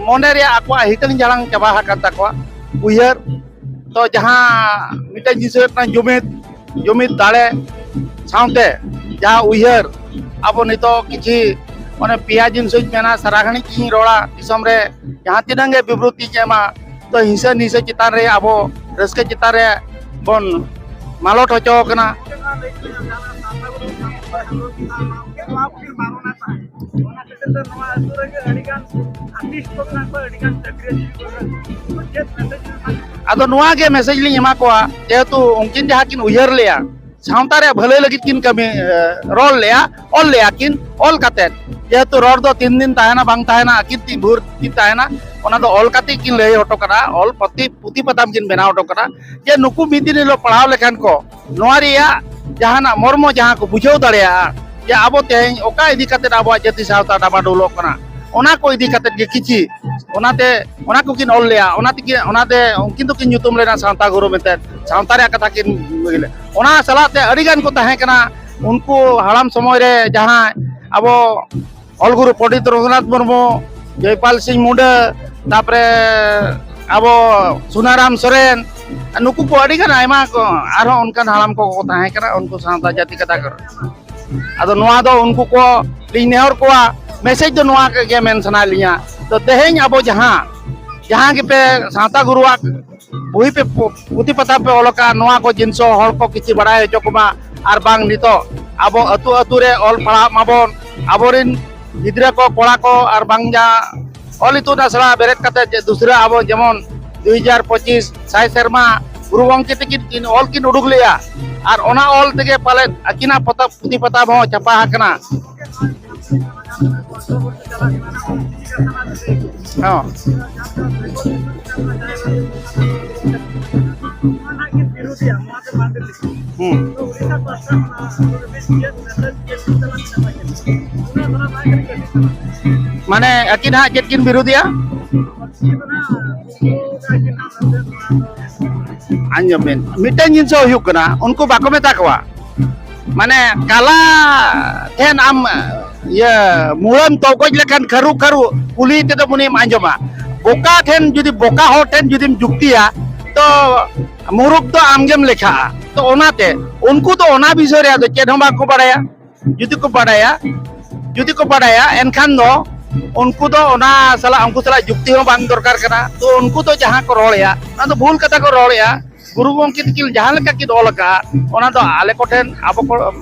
ᱢᱚᱱᱮ ᱨᱮᱭᱟᱜ ᱟᱠᱚᱣᱟᱜ ᱦᱤᱴᱟᱹᱝ ᱡᱟᱲᱟᱝ ᱪᱟᱵᱟ ᱟᱠᱟᱱ ᱛᱟᱠᱚᱣᱟ ᱩᱭᱦᱟᱹᱨ᱾ ᱛᱚ ᱡᱟᱦᱟᱸ ᱢᱤᱫᱴᱮᱱ ᱡᱤᱱᱤᱥ ᱦᱩᱭᱩᱜ ᱠᱟᱱᱟ ᱡᱩᱢᱤᱫ, ᱡᱩᱢᱤᱫ ᱫᱟᱲᱮ ᱥᱟᱶᱛᱮ ᱡᱟᱦᱟᱸ ᱩᱭᱦᱟᱹᱨ, ᱟᱵᱚ ᱱᱤᱛᱚᱜ ᱠᱤᱪᱷᱤ ᱚᱱᱮ ᱯᱮᱭᱟ ᱡᱤᱱᱤᱥ ᱤᱧ ᱢᱮᱱᱟ, ᱥᱟᱨᱟ ᱜᱷᱟᱹᱲᱤᱡ ᱤᱧ ᱨᱚᱲᱟ ᱫᱤᱥᱚᱢ ᱨᱮ, ᱡᱟᱦᱟᱸ ᱛᱤᱱᱟᱹᱜ ᱜᱮ ᱵᱤᱵᱨᱚᱛᱤᱧ ᱮᱢᱟ, ᱛᱚ ᱦᱤᱝᱥᱟᱹ ᱱᱤᱝᱥᱟᱹ ᱪᱮᱛᱟᱱ ᱨᱮ ᱟᱵᱚ ᱨᱟᱹᱥᱠᱟᱹ ᱪᱮᱛᱟᱱ ᱨᱮ ᱵᱚᱱ ᱢᱟᱞᱚᱴ ᱦᱚᱪᱚ ᱟᱠᱟᱱᱟ᱾ ᱟᱫᱚ ᱱᱚᱣᱟ ᱜᱮ ᱢᱮᱥᱮᱡᱽ ᱞᱤᱧ ᱮᱢᱟ ᱠᱚᱣᱟ, ᱡᱮᱦᱮᱛᱩ ᱩᱱᱠᱤᱱ ᱡᱟᱦᱟᱸ ᱠᱤᱱ ᱩᱭᱦᱟᱹᱨ ᱞᱮᱭᱟ, ᱥᱟᱶᱛᱟ ᱨᱮᱭᱟᱜ ᱵᱷᱟᱹᱞᱟᱹᱭ ᱞᱟᱹᱜᱤᱫ ᱠᱤᱱ ᱠᱟᱹᱢᱤ, ᱮ, ᱨᱚᱲ ᱞᱮᱭᱟ, ᱚᱞ ᱞᱮᱭᱟ ᱠᱤᱱ, ᱚᱞ ᱠᱟᱛᱮᱫ᱾ ᱡᱮᱦᱮᱛᱩ ᱨᱚᱲ ᱫᱚ ᱛᱤᱱ ᱫᱤᱱ ᱛᱟᱦᱮᱱᱟ ᱵᱟᱝ ᱛᱟᱦᱮᱱᱟ, ᱟᱹᱠᱤᱱ ᱛᱤ ᱵᱷᱳᱨ ᱠᱤᱱ ᱛᱟᱦᱮᱱᱟ, ᱚᱱᱟ ᱫᱚ ᱚᱞ ᱠᱟᱛᱮ ᱠᱤᱱ ᱞᱟᱹᱭ ᱦᱚᱴᱚ ᱠᱟᱫᱟ, ᱚᱞ ᱯᱩᱛᱷᱤ, ᱯᱩᱛᱷᱤ ᱯᱟᱛᱷᱟᱢ ᱠᱤᱱ ᱵᱮᱱᱟᱣ ᱦᱚᱴᱚ ᱠᱟᱫᱟ, ᱡᱮ ᱱᱩᱠᱩ ᱢᱤᱫ ᱫᱤᱱ ᱦᱤᱞᱳᱜ ᱯᱟᱲᱦᱟᱣ ᱞᱮᱠᱷᱟᱱ ᱠᱚ ᱱᱚᱣᱟ ᱨᱮᱭᱟᱜ ᱡᱟᱦᱟᱱᱟᱜ ᱢᱚᱨᱢᱚ ᱡᱟᱦᱟᱸ ᱠᱚ ᱵᱩᱡᱷᱟᱹᱣ ᱫᱟᱲᱮᱭᱟᱜᱼᱟ, ᱡᱮ ᱟᱵᱚ ᱛᱮᱦᱮᱧ ᱚᱠᱟ ᱤᱫᱤ ᱠᱟᱛᱮᱫ ᱟᱵᱚᱣᱟᱜ ᱡᱟᱹᱛᱤ ᱥᱟᱶᱛᱟ ᱰᱟᱢᱟᱰᱳᱞᱚᱜ ᱠᱟᱱᱟ, ᱚᱱᱟ ᱠᱚ ᱤᱫᱤ ᱠᱟᱛᱮᱫ ᱜᱮ ᱠᱤᱪᱷᱤ, ᱚᱱᱟᱛᱮ ᱚᱱᱟ ᱠᱚᱠᱤᱱ ᱚᱞ ᱞᱮᱜᱼᱟ, ᱚᱱᱟ ᱛᱮᱜᱮ, ᱚᱱᱟᱛᱮ ᱩᱱᱠᱤᱱ ᱫᱚᱠᱤᱱ ᱧᱩᱛᱩᱢ ᱞᱮᱱᱟ ᱥᱟᱶᱛᱟ ᱜᱩᱨᱩ ᱢᱮᱱᱛᱮ, ᱥᱟᱶᱛᱟ ᱨᱮᱭᱟᱜ ᱠᱟᱛᱷᱟ ᱠᱤᱱ ᱞᱟᱹᱭ ᱞᱮᱫ᱾ ᱚᱱᱟ ᱥᱟᱞᱟᱜ ᱛᱮ ᱟᱹᱰᱤ ᱜᱟᱱ ᱠᱚ ᱛᱟᱦᱮᱸ ᱠᱟᱱᱟ, ᱩᱱᱠᱩ ᱦᱟᱲᱟᱢ ᱥᱚᱢᱚᱭ ᱨᱮ ᱡᱟᱦᱟᱸᱭ ᱟᱵᱚ ᱚᱞ ᱜᱩᱨᱩ ᱯᱚᱱᱰᱤᱛ ᱨᱚᱜᱷᱩᱱᱟᱛᱷ ᱢᱩᱨᱢᱩ, ᱡᱚᱭᱯᱟᱞ ᱥᱤᱝ ᱢᱩᱰᱟᱹ, ᱛᱟᱯᱚᱨᱮ ᱟᱵᱚ ᱥᱩᱱᱟᱨᱟᱢ ᱥᱚᱨᱮᱱ, ᱱᱩᱠᱩ ᱠᱚ ᱟᱹᱰᱤ ᱜᱟᱱ ᱟᱭᱢᱟ ᱠᱚ ᱟᱨᱦᱚᱸ ᱚᱱᱠᱟᱱ ᱦᱟᱲᱟᱢ ᱠᱚᱠᱚ ᱛᱟᱦᱮᱸ ᱠᱟᱱᱟ, ᱩᱱᱠᱩ ᱥᱟᱶᱛᱟ ᱡᱟᱹᱛᱤ ᱠᱟᱛᱷᱟ ᱠᱚ᱾ ᱟᱫᱚ ᱱᱚᱣᱟ ᱫᱚ ᱩᱱᱠᱩ ᱠᱚ ᱞᱤᱧ ᱱᱮᱦᱚᱨ ᱠᱚᱣᱟ, ᱢᱮᱥᱮᱡᱽ ᱫᱚ ᱱᱚᱣᱟ ᱜᱮ ᱢᱮᱱ ᱥᱟᱱᱟᱭᱮᱫ ᱞᱤᱧᱟ᱾ ᱛᱚ ᱛᱮᱦᱮᱧ ᱟᱵᱚ ᱡᱟᱦᱟᱸ, ᱡᱟᱦᱟᱸ ᱜᱮᱯᱮ ᱥᱟᱶᱛᱟ ᱜᱩᱨᱩᱣᱟᱜ ᱵᱩᱦᱤ ᱯᱮ ᱯᱩ-, ᱯᱩᱛᱷᱤ ᱯᱟᱛᱷᱟᱢ ᱯᱮ ᱚᱞ ᱟᱠᱟᱫ, ᱱᱚᱣᱟ ᱠᱚ ᱡᱤᱱᱤᱥ ᱦᱚᱸ ᱦᱚᱲ ᱠᱚ ᱠᱤᱪᱷᱤ ᱵᱟᱲᱟᱭ ᱦᱚᱪᱚ ᱠᱚᱢᱟ, ᱟᱨ ᱵᱟᱝ ᱱᱤᱛᱚᱜ ᱟᱵᱚ ᱟᱹᱛᱩ ᱟᱹᱛᱩ ᱨᱮ ᱚᱞ ᱯᱟᱲᱦᱟᱜ ᱢᱟᱵᱚᱱ, ᱟᱵᱚᱨᱮᱱ ᱜᱤᱫᱽᱨᱟᱹ ᱠᱚ, ᱠᱚᱲᱟ ᱠᱚ, ᱟᱨ ᱵᱟᱝ ᱡᱟ ᱚᱞ ᱤᱛᱩᱱ ᱟᱥᱲᱟ ᱵᱮᱨᱮᱫ ᱠᱟᱛᱮ ᱡᱮ ᱫᱩᱥᱨᱟ ᱟᱵᱚ ᱡᱮᱢᱚᱱ ᱫᱩᱭ ᱦᱟᱡᱟᱨ ᱯᱚᱸᱪᱤᱥ ᱥᱟᱭ ᱥᱮᱨᱢᱟ ᱜᱩᱨᱩ ᱜᱚᱢᱠᱮ ᱛᱟᱹᱠᱤᱱ ᱠᱤᱱ ᱚᱞ ᱠᱤᱱ ᱩᱰᱩᱠ ᱞᱮᱜᱼᱟ, ᱟᱨ ᱚᱱᱟ ᱚᱞ ᱛᱮᱜᱮ ᱯᱟᱞᱮᱫ ᱟᱹᱠᱤᱱᱟᱜ ᱯᱚᱛᱚᱵ, ᱯᱩᱛᱷᱤ ᱯᱟᱛᱷᱟᱢ ᱦᱚᱸ ᱪᱷᱟᱯᱟ ᱟᱠᱟᱱᱟ᱾ ᱦᱚᱸ᱾ ᱦᱩᱸ᱾ ᱢᱟᱱᱮ ᱟᱹᱠᱤᱱ ᱦᱟᱸᱜ ᱪᱮᱫ ᱠᱤᱱ ᱵᱤᱨᱩᱫᱷᱮᱜᱼᱟ? ᱟᱸᱡᱚᱢ ᱵᱤᱱ, ᱢᱤᱫᱴᱮᱱ ᱡᱤᱱᱤᱥ ᱦᱩᱭᱩᱜ ᱠᱟᱱᱟ, ᱩᱱᱠᱩ ᱵᱟᱠᱚ ᱢᱮᱛᱟ ᱠᱚᱣᱟ, ᱢᱟᱱᱮ ᱠᱟᱞᱟ ᱴᱷᱮᱱ ᱟᱢ ᱤᱭᱟᱹ ᱢᱩᱲᱟᱹᱢ ᱛᱚᱜᱚᱡ ᱞᱮᱠᱷᱟᱱ ᱠᱷᱟᱹᱨᱩ ᱠᱷᱟᱹᱨᱩ ᱠᱩᱞᱤ ᱛᱮᱫᱚ ᱩᱱᱤᱢ ᱟᱸᱡᱚᱢᱟ᱾ ᱵᱚᱠᱟ ᱴᱷᱮᱱ ᱡᱩᱫᱤ, ᱵᱚᱠᱟ ᱦᱚᱲ ᱴᱷᱮᱱ ᱡᱩᱫᱤᱢ ᱡᱩᱠᱛᱤᱭᱟ, ᱛᱚ ᱢᱩᱨᱩᱠ ᱫᱚ ᱟᱢᱜᱮᱢ ᱞᱮᱠᱷᱟᱜᱼᱟ᱾ ᱛᱚ ᱚᱱᱟᱛᱮ ᱩᱱᱠᱩ ᱫᱚ ᱚᱱᱟ ᱵᱤᱥᱚᱭ ᱨᱮᱭᱟᱜ ᱫᱚ ᱪᱮᱫ ᱦᱚᱸ ᱵᱟᱝᱠᱚ ᱵᱟᱲᱟᱭᱟ᱾ ᱡᱩᱫᱤ ᱠᱚ ᱵᱟᱲᱟᱭᱟ, ᱡᱩᱫᱤ ᱠᱚ ᱵᱟᱲᱟᱭᱟ, ᱮᱱᱠᱷᱟᱱ ᱫᱚ ᱩᱱᱠᱩ ᱫᱚ ᱚᱱᱟ ᱥᱟᱞᱟᱜ, ᱩᱱᱠᱩ ᱥᱟᱞᱟᱜ ᱡᱩᱠᱛᱤ ᱦᱚᱸ ᱵᱟᱝ ᱫᱚᱨᱠᱟᱨ ᱠᱟᱱᱟ᱾ ᱛᱚ ᱩᱱᱠᱩ ᱫᱚ ᱡᱟᱦᱟᱸ ᱠᱚ ᱨᱚᱲᱮᱜᱼᱟ, ᱚᱱᱟ ᱫᱚ ᱵᱷᱩᱞ ᱠᱟᱛᱷᱟ ᱠᱚ ᱨᱚᱲᱮᱜᱼᱟ᱾ ᱜᱩᱨᱩ ᱜᱚᱢᱠᱮ ᱛᱟᱹᱠᱤᱱ ᱡᱟᱦᱟᱸ ᱞᱮᱠᱟ ᱠᱤᱱ ᱚᱞ ᱟᱠᱟᱫᱼᱟ, ᱚᱱᱟ ᱫᱚ ᱟᱞᱮ ᱠᱚᱴᱷᱮᱱ, ᱟᱵᱚ ᱠᱚ,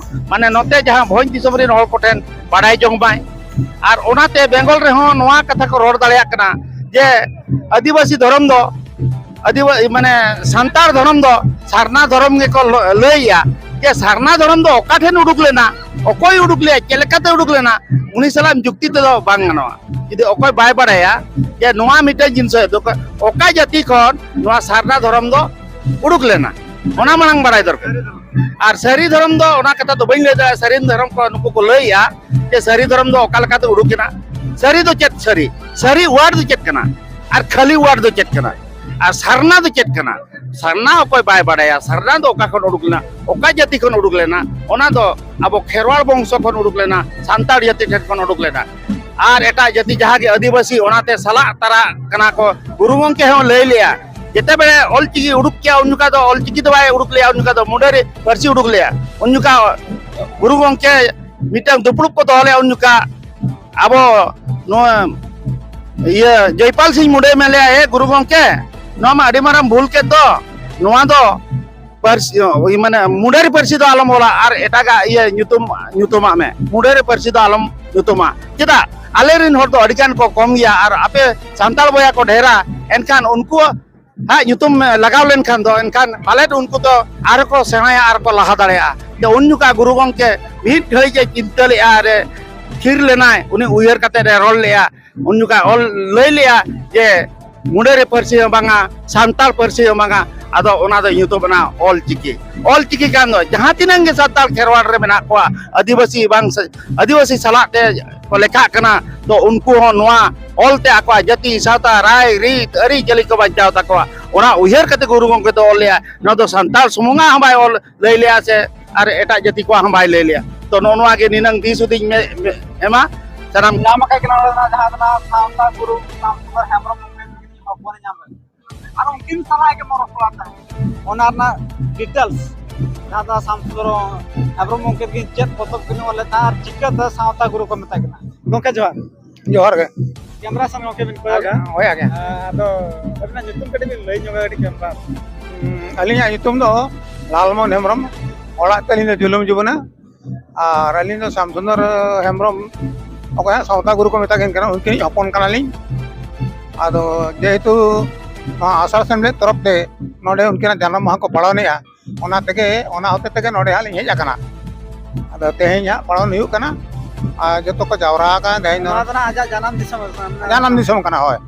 ᱢᱟᱱᱮ ᱱᱚᱛᱮ ᱡᱟᱦᱟᱸ ᱵᱷᱚᱸᱡᱽ ᱫᱤᱥᱚᱢ ᱨᱮᱱ ᱦᱚᱲ ᱠᱚᱴᱷᱮᱱ ᱵᱟᱲᱟᱭ ᱡᱚᱝ ᱢᱟᱭ᱾ ᱟᱨ ᱚᱱᱟᱛᱮ ᱵᱮᱝᱜᱚᱞ ᱨᱮᱦᱚᱸ ᱱᱚᱣᱟ ᱠᱟᱛᱷᱟ ᱠᱚ ᱨᱚᱲ ᱫᱟᱲᱮᱭᱟᱜ ᱠᱟᱱᱟ ᱡᱮ ᱟᱹᱫᱤᱵᱟᱹᱥᱤ ᱫᱷᱚᱨᱚᱢ ᱫᱚ, ᱟᱹᱫᱤᱵᱟᱹᱥᱤ ᱢᱟᱱᱮ ᱥᱟᱱᱛᱟᱲ ᱫᱷᱚᱨᱚᱢ ᱫᱚ ᱥᱟᱨᱱᱟ ᱫᱷᱚᱨᱚᱢ ᱜᱮᱠᱚ ᱞᱚ-, ᱞᱟᱹᱭᱮᱜᱼᱟ᱾ ᱡᱮ ᱥᱟᱨᱱᱟ ᱫᱷᱚᱨᱚᱢ ᱫᱚ ᱚᱠᱟ ᱴᱷᱮᱱ ᱩᱰᱩᱠ ᱞᱮᱱᱟ, ᱚᱠᱚᱭ ᱩᱰᱩᱠ ᱞᱮᱫᱼᱟ, ᱪᱮᱫ ᱞᱮᱠᱟᱛᱮ ᱩᱰᱩᱠ ᱞᱮᱱᱟ, ᱩᱱᱤ ᱥᱟᱞᱟᱜ ᱡᱩᱠᱛᱤ ᱛᱮᱫᱚ ᱵᱟᱝ ᱜᱟᱱᱚᱜᱼᱟ᱾ ᱡᱩᱫᱤ ᱚᱠᱚᱭ ᱵᱟᱭ ᱵᱟᱲᱟᱭᱟ ᱡᱮ ᱱᱚᱣᱟ ᱢᱤᱫᱴᱮᱱ ᱡᱤᱱᱤᱥ ᱫᱚ ᱚᱠᱟ ᱡᱟᱹᱛᱤ ᱠᱷᱚᱱ ᱱᱚᱣᱟ ᱥᱟᱨᱱᱟ ᱫᱷᱚᱨᱚᱢ ᱫᱚ ᱩᱰᱩᱠ ᱞᱮᱱᱟ, ᱚᱱᱟ ᱢᱟᱲᱟᱝ ᱵᱟᱲᱟᱭ ᱫᱚᱨᱠᱟᱨ᱾ ᱟᱨ ᱥᱟᱹᱨᱤ ᱫᱷᱚᱨᱚᱢ ᱫᱚ ᱚᱱᱟ ᱠᱟᱛᱷᱟ ᱫᱚ ᱵᱟᱹᱧ ᱞᱟᱹᱭ ᱫᱟᱲᱮᱭᱟᱜᱼᱟ᱾ ᱥᱟᱹᱨᱤ ᱫᱷᱚᱨᱚᱢ ᱠᱚ ᱱᱩᱠᱩ ᱠᱚ ᱞᱟᱹᱭᱮᱜᱼᱟ ᱡᱮ ᱥᱟᱹᱨᱤ ᱫᱷᱚᱨᱚᱢ ᱫᱚ ᱚᱠᱟ ᱞᱮᱠᱟᱛᱮ ᱩᱰᱩᱠ ᱮᱱᱟ᱾ ᱥᱟᱹᱨᱤ ᱫᱚ ᱪᱮᱫ ᱥᱟᱹᱨᱤ? ᱥᱟᱹᱨᱤ ᱣᱟᱨᱰ ᱫᱚ ᱪᱮᱫ ᱠᱟᱱᱟ? ᱟᱨ ᱠᱷᱟᱹᱞᱤ ᱣᱟᱨᱰ ᱫᱚ ᱪᱮᱫ ᱠᱟᱱᱟ? ᱟᱨ ᱥᱟᱨᱱᱟ ᱫᱚ ᱪᱮᱫ ᱠᱟᱱᱟ? ᱥᱟᱨᱱᱟ ᱚᱠᱚᱭ ᱵᱟᱭ ᱵᱟᱲᱟᱭᱟ, ᱥᱟᱨᱱᱟ ᱫᱚ ᱚᱠᱟ ᱠᱷᱚᱱ ᱩᱰᱩᱠ ᱞᱮᱱᱟ, ᱚᱠᱟ ᱡᱟᱹᱛᱤ ᱠᱷᱚᱱ ᱩᱰᱩᱠ ᱞᱮᱱᱟ? ᱚᱱᱟ ᱫᱚ ᱟᱵᱚ ᱠᱷᱮᱨᱣᱟᱲ ᱵᱚᱝᱥᱚ ᱠᱷᱚᱱ ᱩᱰᱩᱠ ᱞᱮᱱᱟ, ᱥᱟᱱᱛᱟᱲ ᱡᱟᱹᱛᱤ ᱴᱷᱮᱱ ᱠᱷᱚᱱ ᱩᱰᱩᱠ ᱞᱮᱱᱟ᱾ ᱟᱨ ᱮᱴᱟᱜ ᱡᱟᱹᱛᱤ ᱡᱟᱦᱟᱸ ᱜᱮ ᱟᱹᱫᱤᱵᱟᱹᱥᱤ, ᱚᱱᱟᱛᱮ ᱥᱟᱞᱟᱜ ᱛᱟᱨᱟᱜ ᱠᱟᱱᱟ ᱠᱚ᱾ ᱜᱩᱨᱩ ᱜᱚᱢᱠᱮ ᱦᱚᱸ ᱞᱟᱹᱭ ᱞᱮᱜᱼᱟ, ᱡᱮᱛᱮ ᱵᱮᱲᱮ ᱚᱞ ᱪᱤᱠᱤ ᱩᱰᱩᱠ ᱠᱮᱜᱼᱟ, ᱩᱱ ᱡᱚᱠᱷᱟ ᱫᱚ ᱚᱞ ᱪᱤᱠᱤ ᱫᱚ ᱵᱟᱭ ᱩᱰᱩᱠ ᱞᱮᱜᱼᱟ, ᱩᱱ ᱡᱚᱠᱷᱟ ᱫᱚ ᱢᱩᱰᱟᱹᱨᱤ ᱯᱟᱹᱨᱥᱤ ᱩᱰᱩᱠ ᱞᱮᱜᱼᱟ᱾ ᱩᱱ ᱡᱚᱠᱷᱟ ᱜᱩᱨᱩ ᱜᱚᱢᱠᱮ ᱢᱤᱫᱴᱟᱝ ᱫᱩᱯᱲᱩᱵ ᱠᱚ ᱫᱚᱦᱚ ᱞᱮᱜᱼᱟ, ᱩᱱ ᱡᱚᱠᱷᱟ ᱟᱵᱚ ᱱᱚᱣᱟ ᱤᱭᱟᱹ ᱡᱚᱭᱯᱟᱞ ᱥᱤᱝ ᱢᱩᱰᱟᱹᱭ ᱢᱮᱱ ᱞᱮᱜᱼᱟ, "ᱮ ᱜᱩᱨᱩ ᱜᱚᱢᱠᱮ, ᱱᱚᱣᱟ ᱢᱟ ᱟᱹᱰᱤ ᱢᱟᱨᱟᱝ ᱵᱷᱩᱞ ᱠᱮᱫ ᱫᱚ, ᱱᱚᱣᱟ ᱫᱚ ᱯᱟᱹᱨᱥᱤ, ᱢᱟᱱᱮ ᱢᱩᱰᱟᱹᱨᱤ ᱯᱟᱹᱨᱥᱤ ᱫᱚ ᱟᱞᱚᱢ ᱚᱞᱟ ᱟᱨ ᱮᱴᱟᱜᱟᱜ ᱤᱭᱟᱹ ᱧᱩᱛᱩᱢ, ᱧᱩᱛᱩᱢᱟᱜ ᱢᱮ, ᱢᱩᱰᱟᱹᱨᱤ ᱯᱟᱹᱨᱥᱤ ᱫᱚ ᱟᱞᱚᱢ ᱧᱩᱛᱩᱢᱟ᱾ ᱪᱮᱫᱟᱜ? ᱟᱞᱮ ᱨᱮᱱ ᱦᱚᱲ ᱫᱚ ᱟᱹᱰᱤ ᱜᱟᱱ ᱠᱚ ᱠᱚᱢ ᱜᱮᱭᱟ ᱟᱨ ᱟᱯᱮ ᱥᱟᱱᱛᱟᱲ ᱵᱚᱭᱦᱟ ᱠᱚ ᱰᱷᱮᱨᱟ, ᱮᱱᱠᱷᱟᱱ ᱩᱱᱠᱩᱣᱟᱜ ᱧᱩᱛᱩᱢ ᱞᱟᱜᱟᱣ ᱞᱮᱱᱠᱷᱟᱱ ᱫᱚ, ᱮᱱᱠᱷᱟᱱ ᱯᱟᱞᱮᱫ ᱩᱱᱠᱩ ᱫᱚ ᱟᱨᱦᱚᱸ ᱠᱚ ᱥᱮᱬᱟᱭᱟ ᱟᱨ ᱠᱚ ᱞᱟᱦᱟ ᱫᱟᱲᱮᱭᱟᱜᱼᱟ᱾" ᱛᱚ ᱩᱱ ᱡᱚᱠᱷᱟ ᱜᱩᱨᱩ ᱜᱚᱢᱠᱮ ᱢᱤᱫ ᱜᱷᱟᱹᱲᱤᱡ ᱮ ᱪᱤᱱᱛᱟᱹ ᱞᱮᱜᱼᱟ, ᱟᱨ ᱮ ᱛᱷᱤᱨ ᱞᱮᱱᱟᱭ, ᱩᱱᱤ ᱩᱭᱦᱟᱹᱨ ᱠᱟᱛᱮ ᱮ ᱨᱚᱲ ᱞᱮᱜᱼᱟ᱾ ᱩᱱ ᱡᱚᱠᱷᱟ ᱚᱞ ᱞᱟᱹᱭ ᱞᱮᱜᱼᱟ ᱡᱮ ᱢᱩᱰᱟᱹᱨᱤ ᱯᱟᱹᱨᱥᱤ ᱦᱚᱸ ᱵᱟᱝᱟ, ᱥᱟᱱᱛᱟᱲ ᱯᱟᱹᱨᱥᱤ ᱦᱚᱸ ᱵᱟᱝᱟ, ᱟᱫᱚ ᱚᱱᱟ ᱫᱚ ᱧᱩᱛᱩᱢ ᱮᱱᱟ ᱚᱞ ᱪᱤᱠᱤ᱾ ᱚᱞ ᱪᱤᱠᱤ ᱠᱷᱟᱱ ᱫᱚ ᱡᱟᱦᱟᱸ ᱛᱤᱱᱟᱹᱜ ᱜᱮ ᱥᱟᱱᱛᱟᱲ ᱠᱷᱮᱨᱣᱟᱲ ᱨᱮ ᱢᱮᱱᱟᱜ ᱠᱚᱣᱟ, ᱟᱹᱫᱤᱵᱟᱹᱥᱤ ᱵᱟᱝ ᱥᱮ ᱟᱹᱫᱤᱵᱟᱹᱥᱤ ᱥᱟᱞᱟᱜ ᱛᱮ ᱠᱚ ᱞᱮᱠᱷᱟᱜ ᱠᱟᱱᱟ, ᱛᱚ ᱩᱱᱠᱩ ᱦᱚᱸ ᱱᱚᱣᱟ ᱚᱞ ᱛᱮ ᱟᱠᱚᱣᱟᱜ ᱡᱟᱹᱛᱤ, ᱥᱟᱶᱛᱟ, ᱨᱟᱭ, ᱨᱤᱛ, ᱟᱹᱨᱤᱪᱟᱹᱞᱤ ᱠᱚ ᱵᱟᱧᱪᱟᱣ ᱛᱟᱠᱚᱣᱟ᱾ ᱚᱱᱟ ᱩᱭᱦᱟᱹᱨ ᱠᱟᱛᱮ ᱜᱩᱨᱩ ᱜᱚᱢᱠᱮ ᱫᱚ ᱚᱞ ᱞᱮᱜᱼᱟ᱾ ᱱᱚᱣᱟ ᱫᱚ ᱥᱟᱱᱛᱟᱲ ᱥᱩᱢᱩᱝᱟᱜ ᱦᱚᱸ ᱵᱟᱭ ᱚᱞ ᱞᱟᱹᱭ ᱞᱮᱜᱼᱟ ᱥᱮ ᱟᱨ ᱮᱴᱟᱜ ᱡᱟᱹᱛᱤ ᱠᱚᱣᱟᱜ ᱦᱚᱸ ᱵᱟᱭ ᱞᱟᱹᱭ ᱞᱮᱭᱟ᱾ ᱛᱚ, ᱱᱚᱜᱼᱚ ᱱᱚᱣᱟ ᱜᱮ ᱱᱤᱱᱟᱹᱝ ᱫᱤᱥ ᱦᱩᱫᱤᱥ ᱢᱮ-, ᱢᱮ-, ᱮᱢᱟ ᱥᱟᱱᱟᱢ᱾ ᱧᱟᱢ ᱟᱠᱟᱫ ᱠᱤᱱᱟ ᱚᱸᱰᱮ ᱱᱟᱜ ᱡᱟᱦᱟᱸ ᱫᱚ ᱱᱟᱜ ᱥᱟᱶᱛᱟ ᱜᱩᱨᱩ ᱥᱟᱢᱥᱩᱱᱫᱚᱨ ᱦᱮᱢᱵᱨᱚᱢ ᱜᱚᱢᱠᱮ ᱛᱟᱹᱠᱤᱱ ᱦᱚᱯᱚᱱᱮ ᱧᱟᱢ ᱞᱮᱫ᱾ ᱟᱨ ᱩᱱᱠᱤᱱ ᱥᱟᱞᱟᱜ ᱜᱮ ᱢᱚᱨᱚ ᱠᱚᱲᱟ ᱛᱟᱦᱮᱸ᱾ ᱚᱱᱟ ᱨᱮᱱᱟᱜ ᱰᱤᱴᱮᱞᱥ ᱡᱟᱦᱟᱸ ᱫᱚ ᱥᱟᱢᱥᱩᱱᱫᱚᱨ ᱦᱮᱢᱵᱨᱚᱢ ᱜᱚᱢᱠᱮ ᱛᱟᱹᱠᱤᱱ ᱪᱮᱫ ᱯᱚᱛᱚᱵ ᱠᱤᱱ ᱚᱞ ᱞᱮᱫ ᱛᱟᱦᱮᱸ ᱟᱨ ᱪᱤᱠᱟᱹᱛᱮ ᱥᱟᱶᱛᱟ ᱜᱩᱨᱩ ᱠᱚ ᱢᱮᱛᱟ ᱠᱤᱱᱟ᱾ ᱜᱚᱢᱠᱮ ᱡᱚᱦᱟᱨ᱾ ᱡᱚᱦᱟᱨ ᱜᱮ᱾ ᱠᱮᱢᱨᱟ ᱥᱮᱱ ᱜᱚᱢᱠᱮ ᱵᱤᱱ ᱠᱚᱭᱚᱜᱟ᱾ ᱦᱳᱭ, ᱟᱜᱮ᱾ ᱟᱫᱚ ᱟᱹᱵᱤᱱᱟᱜ ᱧᱩᱛᱩᱢ ᱠᱟᱹᱴᱤᱡ ᱵᱤᱱ ᱞᱟᱹᱭ ᱧᱚᱜᱟ ᱠᱟᱹᱴᱤᱡ ᱠᱮᱢᱨᱟ᱾ ᱦᱩᱸ, ᱟᱹᱞᱤᱧᱟᱜ ᱧᱩᱛᱩᱢ ᱫᱚ ᱞᱟᱞᱢᱳᱦᱚᱱ ᱦᱮᱢᱵᱨᱚᱢ, ᱚᱲᱟᱜ ᱛᱟᱹᱞᱤᱧ ᱫᱚ ᱡᱩᱞᱩᱢ ᱡᱩᱵᱟᱹᱱᱟ᱾ ᱟᱨ ᱟᱹᱞᱤᱧ ᱫᱚ ᱥᱟᱢᱥᱩᱱᱫᱚᱨ ᱦᱮᱢᱵᱨᱚᱢ, ᱚᱠᱚᱭ ᱦᱟᱸᱜ ᱥᱟᱶᱛᱟ ᱜᱩᱨᱩ ᱠᱚ ᱢᱮᱛᱟ ᱠᱤᱱ ᱠᱟᱱᱟ, ᱩᱱᱠᱤᱱᱤᱡ ᱦᱚᱯᱚᱱ ᱠᱟᱱᱟᱞᱤᱧ᱾ ᱟᱫᱚ ᱡᱮᱦᱮᱛᱩ ᱱᱚᱣᱟ ᱟᱥᱟᱲ ᱥᱮᱢᱞᱮᱫ ᱛᱚᱨᱚᱯ ᱛᱮ ᱱᱚᱰᱮ ᱩᱱᱠᱤᱱᱟᱜ ᱡᱟᱱᱟᱢ ᱢᱟᱦᱟ ᱠᱚ ᱯᱟᱞᱚᱱᱮᱜᱼᱟ, ᱚᱱᱟ ᱛᱮᱜᱮ, ᱚᱱᱟ ᱦᱚᱛᱮ ᱛᱮᱜᱮ ᱱᱚᱰᱮ ᱦᱟᱸᱜ ᱞᱤᱧ ᱦᱮᱡ ᱟᱠᱟᱱᱟ᱾ ᱟᱫᱚ ᱛᱮᱦᱮᱧ ᱦᱟᱸᱜ ᱯᱟᱞᱚᱱ ᱦᱩᱭᱩᱜ ᱠᱟᱱᱟ᱾ ᱟᱨ ᱡᱚᱛᱚ ᱠᱚ ᱡᱟᱣᱨᱟ ᱟᱠᱟᱱᱟ ᱛᱮᱦᱮᱧ ᱫᱚ᱾ ᱱᱚᱣᱟ ᱫᱚ ᱱᱟᱜ ᱟᱡᱟᱜ ᱡᱟᱱᱟᱢ ᱫᱤᱥᱚᱢ ᱠᱟᱱᱟ᱾ ᱡᱟᱱᱟᱢ ᱫᱤᱥᱚᱢ ᱠᱟᱱᱟ, ᱦᱳᱭ᱾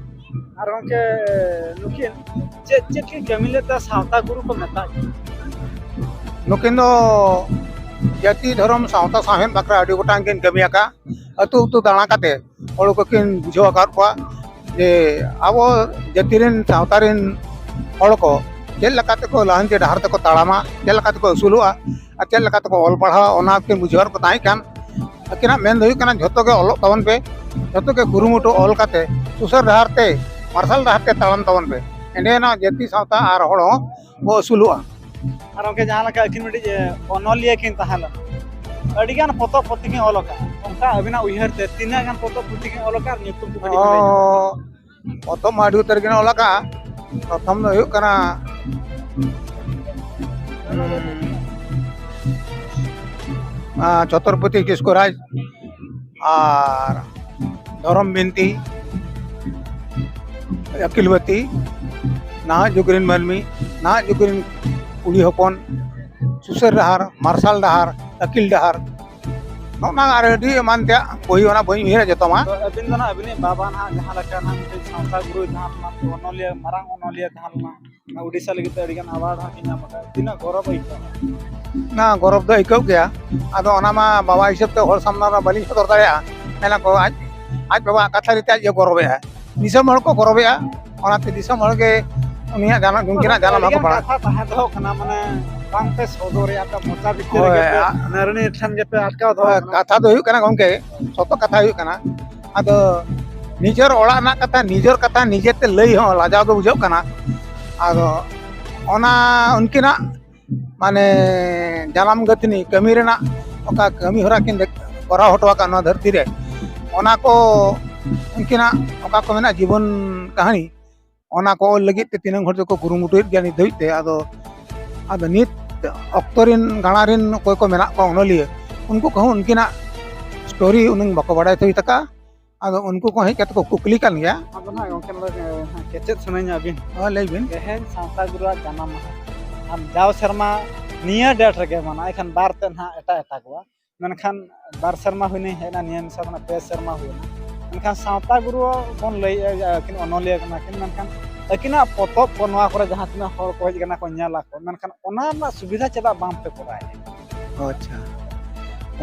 ᱟᱨ ᱜᱚᱢᱠᱮ, ᱱᱩᱠᱤᱱ ᱪᱮᱫ ᱪᱮᱫ ᱠᱤᱱ ᱠᱟᱹᱢᱤ ᱞᱮᱫ ᱛᱮ ᱥᱟᱶᱛᱟ ᱜᱩᱨᱩ ᱠᱚ ᱢᱮᱛᱟᱜ ᱠᱤᱱᱟ? ᱱᱩᱠᱤᱱ ᱫᱚ ᱡᱟᱹᱛᱤ, ᱫᱷᱚᱨᱚᱢ, ᱥᱟᱶᱛᱟ, ᱥᱟᱶᱦᱮᱫ ᱵᱟᱠᱷᱨᱟ ᱟᱹᱰᱤ ᱜᱚᱴᱟᱝ ᱠᱤᱱ ᱠᱟᱹᱢᱤ ᱟᱠᱟᱫ᱾ ᱟᱹᱛᱩ ᱟᱹᱛᱩ ᱫᱟᱬᱟ ᱠᱟᱛᱮ ᱦᱚᱲ ᱠᱚᱠᱤᱱ ᱵᱩᱡᱷᱟᱹᱣ ᱟᱠᱟᱫ ᱠᱚᱣᱟ ᱡᱮ ᱟᱵᱚ ᱡᱟᱹᱛᱤ ᱨᱮᱱ, ᱥᱟᱶᱛᱟ ᱨᱮᱱ ᱦᱚᱲ ᱠᱚ ᱪᱮᱫ ᱞᱮᱠᱟ ᱛᱮᱠᱚ ᱞᱟᱦᱟᱱᱛᱤ ᱰᱟᱦᱟᱨ ᱛᱮᱠᱚ ᱛᱟᱲᱟᱢᱟ, ᱪᱮᱫ ᱞᱮᱠᱟ ᱛᱮᱠᱚ ᱟᱹᱥᱩᱞᱚᱜᱼᱟ ᱟᱨ ᱪᱮᱫ ᱞᱮᱠᱟ ᱛᱮᱠᱚ ᱚᱞ ᱯᱟᱲᱦᱟᱣᱟ, ᱚᱱᱟ ᱠᱤᱱ ᱵᱩᱡᱷᱟᱹᱣ ᱠᱚ ᱛᱟᱦᱮᱸ ᱠᱟᱱ᱾ ᱟᱹᱠᱤᱱᱟᱜ ᱢᱮᱱ ᱫᱚ ᱦᱩᱭᱩᱜ ᱠᱟᱱᱟ, ᱡᱷᱚᱛᱚ ᱜᱮ ᱚᱞᱚᱜ ᱛᱟᱵᱚᱱ ᱯᱮ, ᱡᱷᱚᱛᱚ ᱜᱮ ᱠᱩᱨᱩᱢᱩᱴᱩ ᱚᱞ ᱠᱟᱛᱮ ᱥᱩᱥᱟᱹᱨ ᱰᱟᱦᱟᱨ ᱛᱮ, ᱢᱟᱨᱥᱟᱞ ᱰᱟᱦᱟᱨ ᱛᱮ ᱛᱟᱲᱟᱢ ᱛᱟᱵᱚᱱ ᱯᱮ, ᱮᱸᱰᱮᱱᱟᱜ ᱡᱟᱹᱛᱤ ᱥᱟᱶᱛᱟ ᱟᱨ ᱦᱚᱲ ᱦᱚᱸ ᱵᱚ ᱟᱹᱥᱩᱞᱚᱜᱼᱟ᱾ ᱟᱨ ᱜᱚᱢᱠᱮ, ᱡᱟᱦᱟᱸ ᱞᱮᱠᱟ ᱟᱹᱠᱤᱱ ᱢᱤᱫᱴᱤᱡ, ᱮ, ᱚᱱᱚᱞᱤᱭᱟᱹ ᱠᱤᱱ ᱛᱟᱦᱮᱸ ᱞᱮᱱᱟ, ᱟᱹᱰᱤᱜᱟᱱ ᱯᱚᱛᱚᱵ ᱯᱩᱛᱷᱤ ᱠᱤᱱ ᱚᱞ ᱟᱠᱟᱫᱼᱟ᱾ ᱚᱱᱠᱟ ᱟᱹᱵᱤᱱᱟᱜ ᱩᱭᱦᱟᱹᱨ ᱛᱮ ᱛᱤᱱᱟᱹᱜ ᱜᱟᱱ ᱯᱚᱛᱚᱵ ᱯᱩᱛᱷᱤ ᱠᱤᱱ ᱚᱞ ᱟᱠᱟᱫᱼᱟ ᱟᱨ ᱧᱩᱛᱩᱢ ᱠᱚ ᱠᱟᱹᱴᱤᱡ ᱵᱤᱱ ᱞᱟᱹᱭ ᱧᱚᱜ? ᱚ, ᱯᱚᱛᱚᱵ ᱢᱟ ᱟᱹᱰᱤ ᱩᱛᱟᱹᱨ ᱜᱮ ᱚᱞ ᱟᱠᱟᱫᱼᱟ᱾ ᱯᱨᱚᱛᱷᱚᱢ ᱫᱚ ᱦᱩᱭᱩᱜ ᱠᱟᱱᱟ, ᱩᱸ, ᱟᱸ, ᱪᱷᱚᱛᱨᱚᱯᱚᱛᱤ ᱠᱤᱥᱠᱩ ᱨᱟᱡᱽ ᱟᱨ ᱫᱷᱚᱨᱚᱢ ᱵᱤᱱᱛᱤ, ᱟᱹᱠᱤᱞ ᱵᱟᱹᱛᱤ, ᱱᱟᱦᱟᱜ ᱡᱩᱜᱽ ᱨᱮᱱ ᱢᱟᱹᱱᱢᱤ, ᱱᱟᱦᱟᱜ ᱡᱩᱜᱽ ᱨᱮᱱ ᱠᱩᱲᱤ ᱦᱚᱯᱚᱱ, ᱥᱩᱥᱟᱹᱨ ᱰᱟᱦᱟᱨ, ᱢᱟᱨᱥᱟᱞ ᱰᱟᱦᱟᱨ, ᱟᱹᱠᱤᱞ ᱰᱟᱦᱟᱨ, ᱱᱚᱜᱼᱚ ᱱᱟ ᱟᱨ ᱟᱹᱰᱤ ᱮᱢᱟᱱ ᱛᱮᱭᱟᱜ ᱵᱳᱭ, ᱚᱱᱟ ᱵᱟᱹᱧ ᱩᱭᱦᱟᱹᱨᱟ ᱡᱚᱛᱚ ᱢᱟ᱾ ᱛᱚ ᱟᱹᱵᱤᱱ ᱫᱚ ᱱᱟᱦᱟᱜ ᱟᱹᱵᱤᱱᱤᱡ ᱵᱟᱵᱟ ᱱᱟᱦᱟᱜ ᱡᱟᱦᱟᱸ ᱞᱮᱠᱟ ᱱᱟᱦᱟᱜ ᱢᱤᱫᱴᱮᱱ ᱥᱟᱶᱛᱟ ᱜᱩᱨᱩᱭ ᱛᱟᱦᱮᱸ ᱞᱮᱱᱟ, ᱚᱱᱚᱞᱤᱭᱟᱹ, ᱢᱟᱨᱟᱝ ᱚᱱᱚᱞᱤᱭᱟᱹ ᱛᱟᱦᱮᱸ ᱞᱮᱱᱟ, ᱚᱱᱟ ᱩᱰᱤᱥᱟ ᱞᱟᱹᱜᱤᱫ ᱛᱮ ᱟᱹᱰᱤᱜᱟᱱ ᱟᱣᱟᱨᱰ ᱦᱚᱸ ᱠᱤᱱ ᱧᱟᱢ ᱟᱠᱟᱫᱟ᱾ ᱛᱤᱱᱟᱹᱜ ᱜᱚᱨᱚᱵᱽ ᱟᱹᱭᱠᱟᱹᱜᱼᱟ? ᱱᱟ ᱜᱚᱨᱚᱵᱽ ᱫᱚ ᱟᱹᱭᱠᱟᱹᱜ ᱜᱮᱭᱟ᱾ ᱟᱫᱚ ᱚᱱᱟ ᱢᱟ ᱵᱟᱵᱟ ᱦᱤᱥᱟᱹᱵ ᱛᱮ ᱦᱚᱲ ᱥᱟᱢᱱᱟ ᱨᱮ ᱵᱟᱹᱞᱤᱧ ᱥᱚᱫᱚᱨ ᱫᱟᱲᱮᱭᱟᱜᱼᱟ᱾ ᱢᱮᱱᱟᱠᱚ ᱟᱡ, ᱟᱡ ᱵᱟᱵᱟᱣᱟᱜ ᱠᱟᱛᱷᱟ ᱨᱮᱛᱮ ᱟᱡ ᱜᱮ ᱜᱚᱨᱚᱵᱮᱜᱼᱟᱭ᱾ ᱫᱤᱥᱚᱢ ᱦᱚᱲ ᱠᱚ ᱜᱚᱨᱚᱵᱮᱜᱼᱟ, ᱚᱱᱟᱛᱮ ᱫᱤᱥᱚᱢ ᱦᱚᱲ ᱜᱮ ᱩᱱᱤᱭᱟᱜ ᱡᱟᱱᱟᱢ, ᱩᱱᱠᱤᱱᱟᱜ ᱡᱟᱱᱟᱢ ᱢᱟᱦᱟ ᱠᱚ ᱟᱹᱰᱤᱜᱟᱱ ᱯᱟᱲᱟᱜ᱾ ᱠᱟᱛᱷᱟ ᱛᱟᱦᱮᱸ ᱫᱚᱦᱚ ᱠᱟᱱᱟ, ᱢᱟᱱᱮ ᱵᱟᱝᱯᱮ ᱥᱚᱫᱚᱨᱮᱜᱼᱟ, ᱟᱯᱮ ᱢᱚᱪᱟ ᱵᱷᱤᱛᱤᱨ ᱦᱳᱭ, ᱨᱮᱜᱮ ᱯᱮ ᱟ- ᱱᱟᱹᱨᱱᱤ ᱴᱷᱮᱱ ᱜᱮᱯᱮ ᱟᱴᱠᱟᱣ ᱫᱚᱦᱚ ᱦᱳᱭ, ᱠᱟᱱᱟ᱾ ᱠᱟᱛᱷᱟ ᱫᱚ ᱦᱩᱭᱩᱜ ᱠᱟᱱᱟ ᱜᱚᱢᱠᱮ, ᱥᱚᱛᱚ ᱠᱟᱛᱷᱟ ᱦᱩᱭᱩᱜ ᱠᱟᱱᱟ᱾ ᱟᱫᱚ ᱱᱤᱡᱮᱨ ᱚᱲᱟᱜ ᱨᱮᱱᱟᱜ ᱠᱟᱛᱷᱟ, ᱱᱤᱡᱮᱨ ᱠᱟᱛᱷᱟ ᱱᱤᱡᱮᱛᱮ ᱞᱟᱹᱭ ᱦᱚᱸ ᱞᱟᱡᱟᱣ ᱜᱮ ᱵᱩᱡᱷᱟᱹᱜ ᱠᱟᱱᱟ᱾ ᱟᱫᱚ ᱚᱱᱟ ᱩᱱᱠᱤᱱᱟᱜ ᱢᱟᱱᱮ ᱡᱟᱱᱟᱢ ᱜᱟᱹᱛᱷᱱᱤ ᱠᱟᱹᱢᱤ ᱨᱮᱱᱟᱜ ᱚᱠᱟ ᱠᱟᱹᱢᱤ ᱦᱚᱨᱟ ᱠᱤᱱ ᱫᱮᱠ-, ᱠᱚᱨᱟᱣ ᱦᱚᱴᱚ ᱟᱠᱟᱫ ᱱᱚᱣᱟ ᱫᱷᱟᱹᱨᱛᱤ ᱨᱮ, ᱚᱱᱟ ᱠᱚ ᱩᱱᱠᱤᱱᱟᱜ ᱚᱠᱟ ᱠᱚ ᱢᱮᱱᱟᱜ ᱡᱤᱵᱚᱱ ᱠᱟᱹᱦᱱᱤ, ᱚᱱᱟ ᱠᱚ ᱚᱞ ᱞᱟᱹᱜᱤᱫ ᱛᱮ ᱛᱤᱱᱟᱹᱝ ᱦᱚᱲ ᱫᱚᱠᱚ ᱠᱩᱨᱩᱢᱩᱴᱩᱭᱮᱫ ᱜᱮᱭᱟ ᱱᱤᱛ ᱫᱷᱟᱹᱵᱤᱡ ᱛᱮ᱾ ᱟᱫᱚ, ᱟᱫᱚ ᱱᱤᱛ ᱚᱠᱛᱚ ᱨᱮᱱ ᱜᱟᱬᱟ ᱨᱮᱱ ᱚᱠᱚᱭ ᱠᱚ ᱢᱮᱱᱟᱜ ᱠᱚᱣᱟ ᱚᱱᱚᱞᱤᱭᱟᱹ, ᱩᱱᱠᱩ ᱠᱚᱦᱚᱸ ᱩᱱᱠᱤᱱᱟᱜ ᱥᱴᱳᱨᱤ ᱩᱱᱟᱹᱝ ᱵᱟᱠᱚ ᱵᱟᱲᱟᱭ ᱛᱟᱹᱣᱤ ᱛᱟᱠᱟ᱾ ᱟᱫᱚ ᱩᱱᱠᱩ ᱠᱚ ᱦᱮᱡ ᱠᱟᱛᱮ ᱠᱚ ᱠᱩᱠᱞᱤ ᱠᱟᱱ ᱜᱮᱭᱟ᱾ ᱟᱫᱚ ᱱᱟᱦᱟᱜ ᱜᱚᱢᱠᱮ, ᱱᱚᱰᱮ ᱦᱟᱸᱜ ᱠᱮᱪᱮᱫ ᱥᱟᱱᱟᱧᱟ ᱟᱹᱵᱤᱱ᱾ ᱦᱚᱸ, ᱞᱟᱹᱭ ᱵᱤᱱ᱾ ᱛᱮᱦᱮᱧ ᱥᱟᱶᱛᱟ ᱜᱩᱨᱩᱣᱟᱜ ᱡᱟᱱᱟᱢ ᱢᱟᱦᱟ, ᱟᱨ ᱡᱟᱣ ᱥᱮᱨᱢᱟ ᱱᱤᱭᱟᱹ ᱰᱮᱴ ᱨᱮᱜᱮ ᱢᱟᱱᱟᱣ, ᱮᱱᱠᱷᱟᱱ ᱵᱟᱨ ᱛᱮᱫ ᱱᱟᱦᱟᱜ ᱮᱴᱟᱜ ᱮᱴᱟᱜᱚᱜᱼᱟ᱾ ᱢᱮᱱᱠᱷᱟᱱ ᱵᱟᱨ ᱥᱮᱨᱢᱟ ᱦᱩᱭᱱᱟ ᱦᱮᱡ ᱮᱱᱟ, ᱱᱤᱭᱟᱹ ᱢᱮᱥᱟ ᱠᱷᱚᱱᱟᱜ ᱯᱮ ᱥᱮᱨᱢᱟ ᱦᱩᱭᱱᱟ᱾ ᱢᱮᱱᱠᱷᱟᱱ ᱥᱟᱶᱛᱟ ᱜᱩᱨᱩ ᱵᱚᱱ ᱞᱟᱹᱭᱮᱫᱼᱟ ᱡᱮ ᱟᱹᱠᱤᱱ ᱚᱱᱚᱞᱤᱭᱟᱹ ᱠᱟᱱᱟ ᱠᱤᱱ, ᱢᱮᱱᱠᱷᱟᱱ ᱟᱹᱠᱤᱱᱟᱜ ᱯᱚᱛᱚᱵ ᱠᱚ ᱱᱚᱣᱟ ᱠᱚᱨᱮ ᱡᱟᱦᱟᱸ ᱛᱤᱱᱟᱹᱜ ᱦᱚᱲ ᱠᱚ ᱦᱮᱡ ᱠᱟᱱᱟ ᱠᱚ ᱧᱮᱞ ᱟᱠᱚ, ᱢᱮᱱᱠᱷᱟᱱ ᱚᱱᱟ ᱨᱮᱱᱟᱜ ᱥᱩᱵᱤᱫᱷᱟ ᱪᱮᱫᱟᱜ ᱵᱟᱝ ᱯᱮ ᱠᱚᱨᱟᱣᱮᱫᱼᱟ? ᱟᱪᱪᱷᱟ,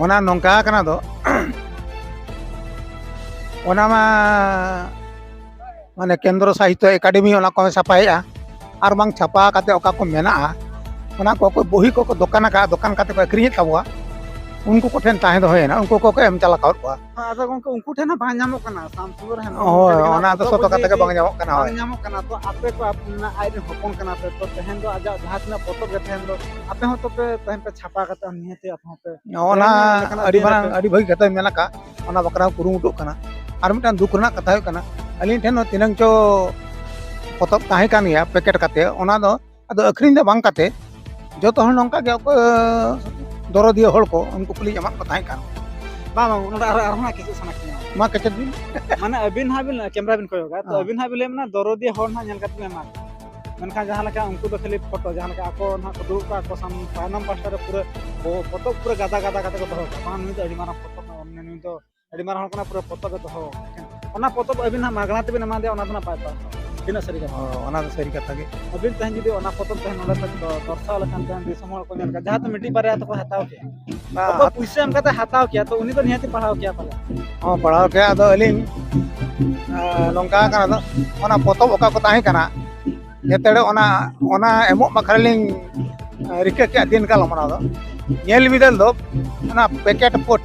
ᱚᱱᱟ ᱱᱚᱝᱠᱟ ᱠᱟᱱᱟ ᱫᱚ, ᱚᱱᱟ ᱢᱟ ᱢᱟᱱᱮ ᱠᱮᱱᱫᱨᱚ ᱥᱟᱦᱤᱛᱛᱚ ᱮᱠᱟᱰᱮᱢᱤ ᱚᱱᱟ ᱠᱚ ᱪᱷᱟᱯᱟᱭᱮᱫᱼᱟ, ᱟᱨ ᱵᱟᱝ ᱪᱷᱟᱯᱟ ᱠᱟᱛᱮ ᱚᱠᱟ ᱠᱚ ᱢᱮᱱᱟᱜᱼᱟ, ᱚᱱᱟ ᱠᱚ ᱚᱠᱚᱭ ᱵᱳᱦᱤ ᱠᱚᱠᱚ ᱫᱚᱠᱟᱱ ᱟᱠᱟᱫ, ᱫᱚᱠᱟᱱ ᱠᱟᱛᱮ ᱠᱚ ᱟᱹᱠᱷᱨᱤᱧᱮᱫ ᱛᱟᱵᱚᱣᱟ, ᱩᱱᱠᱩ ᱠᱚᱴᱷᱮᱱ ᱛᱟᱦᱮᱸ ᱫᱚᱦᱚᱭᱮᱱᱟ, ᱩᱱᱠᱩ ᱠᱚᱠᱚ ᱮᱢ ᱪᱟᱞ ᱟᱠᱟᱫ ᱠᱚᱣᱟ᱾ ᱟᱫᱚ ᱜᱚᱢᱠᱮ, ᱩᱱᱠᱩ ᱴᱷᱮᱱ ᱦᱚᱸ ᱵᱟᱝ ᱧᱟᱢᱚᱜ ᱠᱟᱱᱟ, ᱥᱟᱢᱥᱩᱫᱚᱨ ᱦᱮᱢᱵᱨᱚᱢ ᱦᱳᱭ, ᱴᱷᱮᱱ ᱦᱚᱸ ᱚᱱᱟ ᱫᱚ ᱟᱫᱚ ᱥᱚᱛᱚ ᱠᱚ ᱠᱟᱛᱷᱟ ᱞᱟᱹᱭ ᱜᱮ ᱡᱮ ᱵᱟᱝ ᱧᱟᱢᱚᱜ ᱠᱟᱱᱟ, ᱵᱟᱝ ᱦᱳᱭ᱾ ᱧᱟᱢᱚᱜ ᱠᱟᱱᱟ᱾ ᱛᱚ ᱟᱯᱮ ᱠᱚ ᱟᱯ-, ᱢᱟᱱᱮ ᱟᱡ ᱨᱮᱱ ᱦᱚᱯᱚᱱ ᱠᱟᱱᱟ ᱯᱮ, ᱛᱚ ᱛᱮᱦᱮᱧ ᱫᱚ ᱟᱡᱟᱜ ᱡᱟᱦᱟᱸ ᱛᱤᱱᱟᱹᱜ ᱯᱚᱛᱚᱵ ᱜᱮ ᱛᱮᱦᱮᱧ ᱫᱚ ᱟᱯᱮ ᱦᱚᱸ ᱛᱚ ᱯᱮ ᱛᱮᱦᱮᱧ ᱯᱮ ᱪᱷᱟᱯᱟ ᱠᱟᱛᱮ ᱱᱤᱦᱟᱹᱛ ᱟᱯᱮ ᱦᱚᱸ ᱯᱮ ᱚᱱᱟ ᱛᱮᱦᱮᱧ ᱞᱮᱠᱟᱱᱟᱜ ᱟᱹᱰᱤ ᱫᱤᱱ ᱢᱟᱨᱟᱝ, ᱨᱮᱯᱮ ᱟᱹᱰᱤ ᱵᱷᱟᱹᱜᱤ ᱠᱟᱛᱷᱟ ᱢᱮᱱ ᱟᱠᱟᱫ, ᱚᱱᱟ ᱵᱟᱠᱷᱨᱟ ᱦᱚᱸ ᱠᱩᱨᱩᱢᱩᱴᱩᱜ ᱠᱟᱱᱟ᱾ ᱟᱨ ᱢᱤᱫᱴᱟᱝ ᱫᱩᱠ ᱨᱮᱱᱟᱜ ᱠᱟᱛᱷᱟ ᱦᱩᱭᱩᱜ ᱠᱟᱱᱟ, ᱟᱹᱞᱤᱧ ᱴᱷᱮᱱ ᱦᱚᱸ ᱛᱤᱱᱟᱹᱝ ᱪᱚ ᱯᱚᱛᱚᱵ ᱛᱟᱦᱮᱸ ᱠᱟᱱ ᱜᱮᱭᱟ ᱯᱮᱠᱮᱴ ᱠᱟᱛᱮ, ᱚᱱᱟ ᱫᱚ ᱟᱫᱚ ᱟᱹᱠᱷᱨᱤᱧ ᱫᱚ ᱵᱟᱝ ᱠᱟᱛᱮ, ᱡᱚᱛᱚ ᱦᱚᱲ ᱱᱚᱝᱠᱟ ᱜᱮ ᱚᱠᱚᱭ ᱫᱚᱨᱚᱫᱤᱭᱟᱹ ᱦᱚᱲ ᱠᱚ, ᱩᱱᱠᱩ ᱠᱚᱞᱤᱧ ᱮᱢᱟᱫ ᱠᱚ ᱛᱟᱦᱮᱸ ᱠᱟᱱ᱾ ᱵᱟᱝ, ᱵᱟᱝ, ᱚᱱᱟ ᱟᱨ, ᱟᱨᱦᱚᱸ ᱱᱟᱜ ᱠᱤᱪᱷᱩ ᱥᱟᱱᱟ ᱠᱤᱧᱟ᱾ ᱢᱟ ᱠᱮᱪᱮᱫ ᱵᱤᱱ᱾ ᱢᱟᱱᱮ ᱟᱹᱵᱤᱱ ᱦᱟᱸᱜ ᱵᱤᱱ, ᱠᱮᱢᱨᱟ ᱵᱤᱱ ᱠᱚᱭᱚᱜᱟ, ᱛᱚ ᱦᱮᱸ᱾ ᱟᱹᱵᱤᱱ ᱦᱟᱸᱜ ᱵᱤᱱ ᱞᱟᱹᱭᱟ, ᱢᱟᱱᱮ ᱫᱚᱨᱚᱫᱤᱭᱟᱹ ᱦᱚᱲ ᱱᱟᱜ ᱧᱮᱞ ᱠᱟᱛᱮ ᱵᱤᱱ ᱮᱢᱟ ᱠᱚᱣᱟ᱾ ᱢᱮᱱᱠᱷᱟᱱ ᱡᱟᱦᱟᱸ ᱞᱮᱠᱟ ᱩᱱᱠᱩ ᱫᱚ ᱠᱷᱟᱹᱞᱤ ᱯᱷᱳᱴᱳ, ᱡᱟᱦᱟᱸ ᱞᱮᱠᱟ ᱟᱠᱚ ᱱᱟᱜ ᱠᱚ ᱫᱩᱲᱩᱵ ᱠᱚᱜᱼᱟ, ᱟᱠᱚ ᱥᱟᱢ-, ᱛᱟᱭᱱᱚᱢ ᱯᱟᱥᱴᱟ ᱨᱮ ᱯᱩᱨᱟᱹ ᱯᱚ-, ᱯᱚᱛᱚᱵ ᱯᱩᱨᱟᱹ ᱜᱟᱫᱟ, ᱜᱟᱫᱟ ᱠᱟᱛᱮ ᱠᱚ ᱫᱚᱦᱚ ᱠᱟᱜᱼᱟ᱾ ᱵᱟᱝ, ᱱᱩᱭ ᱫᱚ ᱟᱹᱰᱤ ᱢᱟᱨᱟᱝ ᱯᱚᱛᱚᱵ ᱱᱟᱜ, ᱱᱩᱭ ᱫᱚ ᱟᱹᱰᱤ ᱢᱟᱨᱟᱝ ᱦᱚᱲ ᱠᱟᱱᱟ, ᱯᱩᱨᱟᱹ ᱯᱚᱛᱚᱵ ᱮ ᱫᱚᱦᱚ ᱟᱠᱟᱫ᱾ ᱚᱱᱟ ᱯᱚᱛᱚᱵ ᱟᱹᱵᱤᱱ ᱦᱟᱸᱜ ᱢᱟᱜᱽᱱᱟ ᱛᱮᱵᱤᱱ ᱮᱢᱟ ᱫᱮᱭᱟ, ᱚᱱᱟ ᱫᱚ ᱱᱟᱜ ᱵᱟᱭ ᱯᱟᱲᱦᱟᱣᱟ᱾ ᱛᱤᱱᱟᱹᱜ ᱥᱟᱹᱨᱤ ᱠᱟᱛᱷᱟ? ᱚ, ᱚᱱᱟ ᱫᱚ ᱥᱟᱹᱨᱤ ᱠᱟᱛᱷᱟ ᱜᱮ᱾ ᱟᱹᱵᱤᱱ ᱛᱮᱦᱮᱧ ᱡᱩᱫᱤ ᱚᱱᱟ ᱯᱚᱛᱚᱵ ᱛᱮᱦᱮᱧ ᱱᱚᱰᱮ ᱠᱷᱚᱱ ᱫᱚ ᱫᱚᱨᱥᱟᱣ ᱞᱮᱠᱷᱟᱱ, ᱛᱮᱦᱮᱧ ᱫᱤᱥᱚᱢ ᱦᱚᱲ ᱠᱚ ᱧᱮᱞ ᱠᱮᱭᱟ, ᱡᱟᱦᱟᱸ ᱛᱮ ᱢᱤᱫᱴᱤᱡ ᱵᱟᱨᱭᱟ ᱛᱮᱠᱚ ᱦᱟᱛᱟᱣ ᱠᱮᱭᱟ᱾ ᱵᱟ, ᱚᱠᱚᱭ ᱦᱟᱛ- ᱯᱩᱭᱥᱟᱹ ᱮᱢ ᱠᱟᱛᱮ ᱦᱟᱛᱟᱣ ᱠᱮᱭᱟ, ᱛᱚ ᱩᱱᱤ ᱫᱚ ᱱᱤᱦᱟᱹᱛᱤ ᱯᱟᱲᱦᱟᱣ ᱠᱮᱭᱟ ᱯᱟᱞᱮ᱾ ᱦᱚᱸ, ᱯᱟᱲᱦᱟᱣ ᱠᱮᱭᱟ᱾ ᱟᱫᱚ ᱟᱹᱞᱤᱧ, ᱮᱸ, ᱱᱚᱝᱠᱟ ᱠᱟᱱᱟ ᱫᱚ, ᱚᱱᱟ ᱯᱚᱛᱚᱵ ᱚᱠᱟ ᱠᱚ ᱛᱟᱦᱮᱸ ᱠᱟᱱᱟ, ᱡᱮᱛᱮ ᱚᱱᱟ, ᱚᱱᱟ ᱮᱢᱚᱜ ᱵᱟᱠᱷᱨᱟ ᱞᱤᱧ ᱨᱤᱠᱟᱹ ᱠᱮᱜᱼᱟ ᱫᱤᱱ ᱠᱟᱞᱚᱢ ᱚᱱᱟ ᱫᱚ᱾ ᱧᱮᱞ ᱵᱤᱫᱟᱹᱞ ᱫᱚ ᱚᱱᱟ ᱯᱮᱠᱮᱴ ᱯᱚᱴ,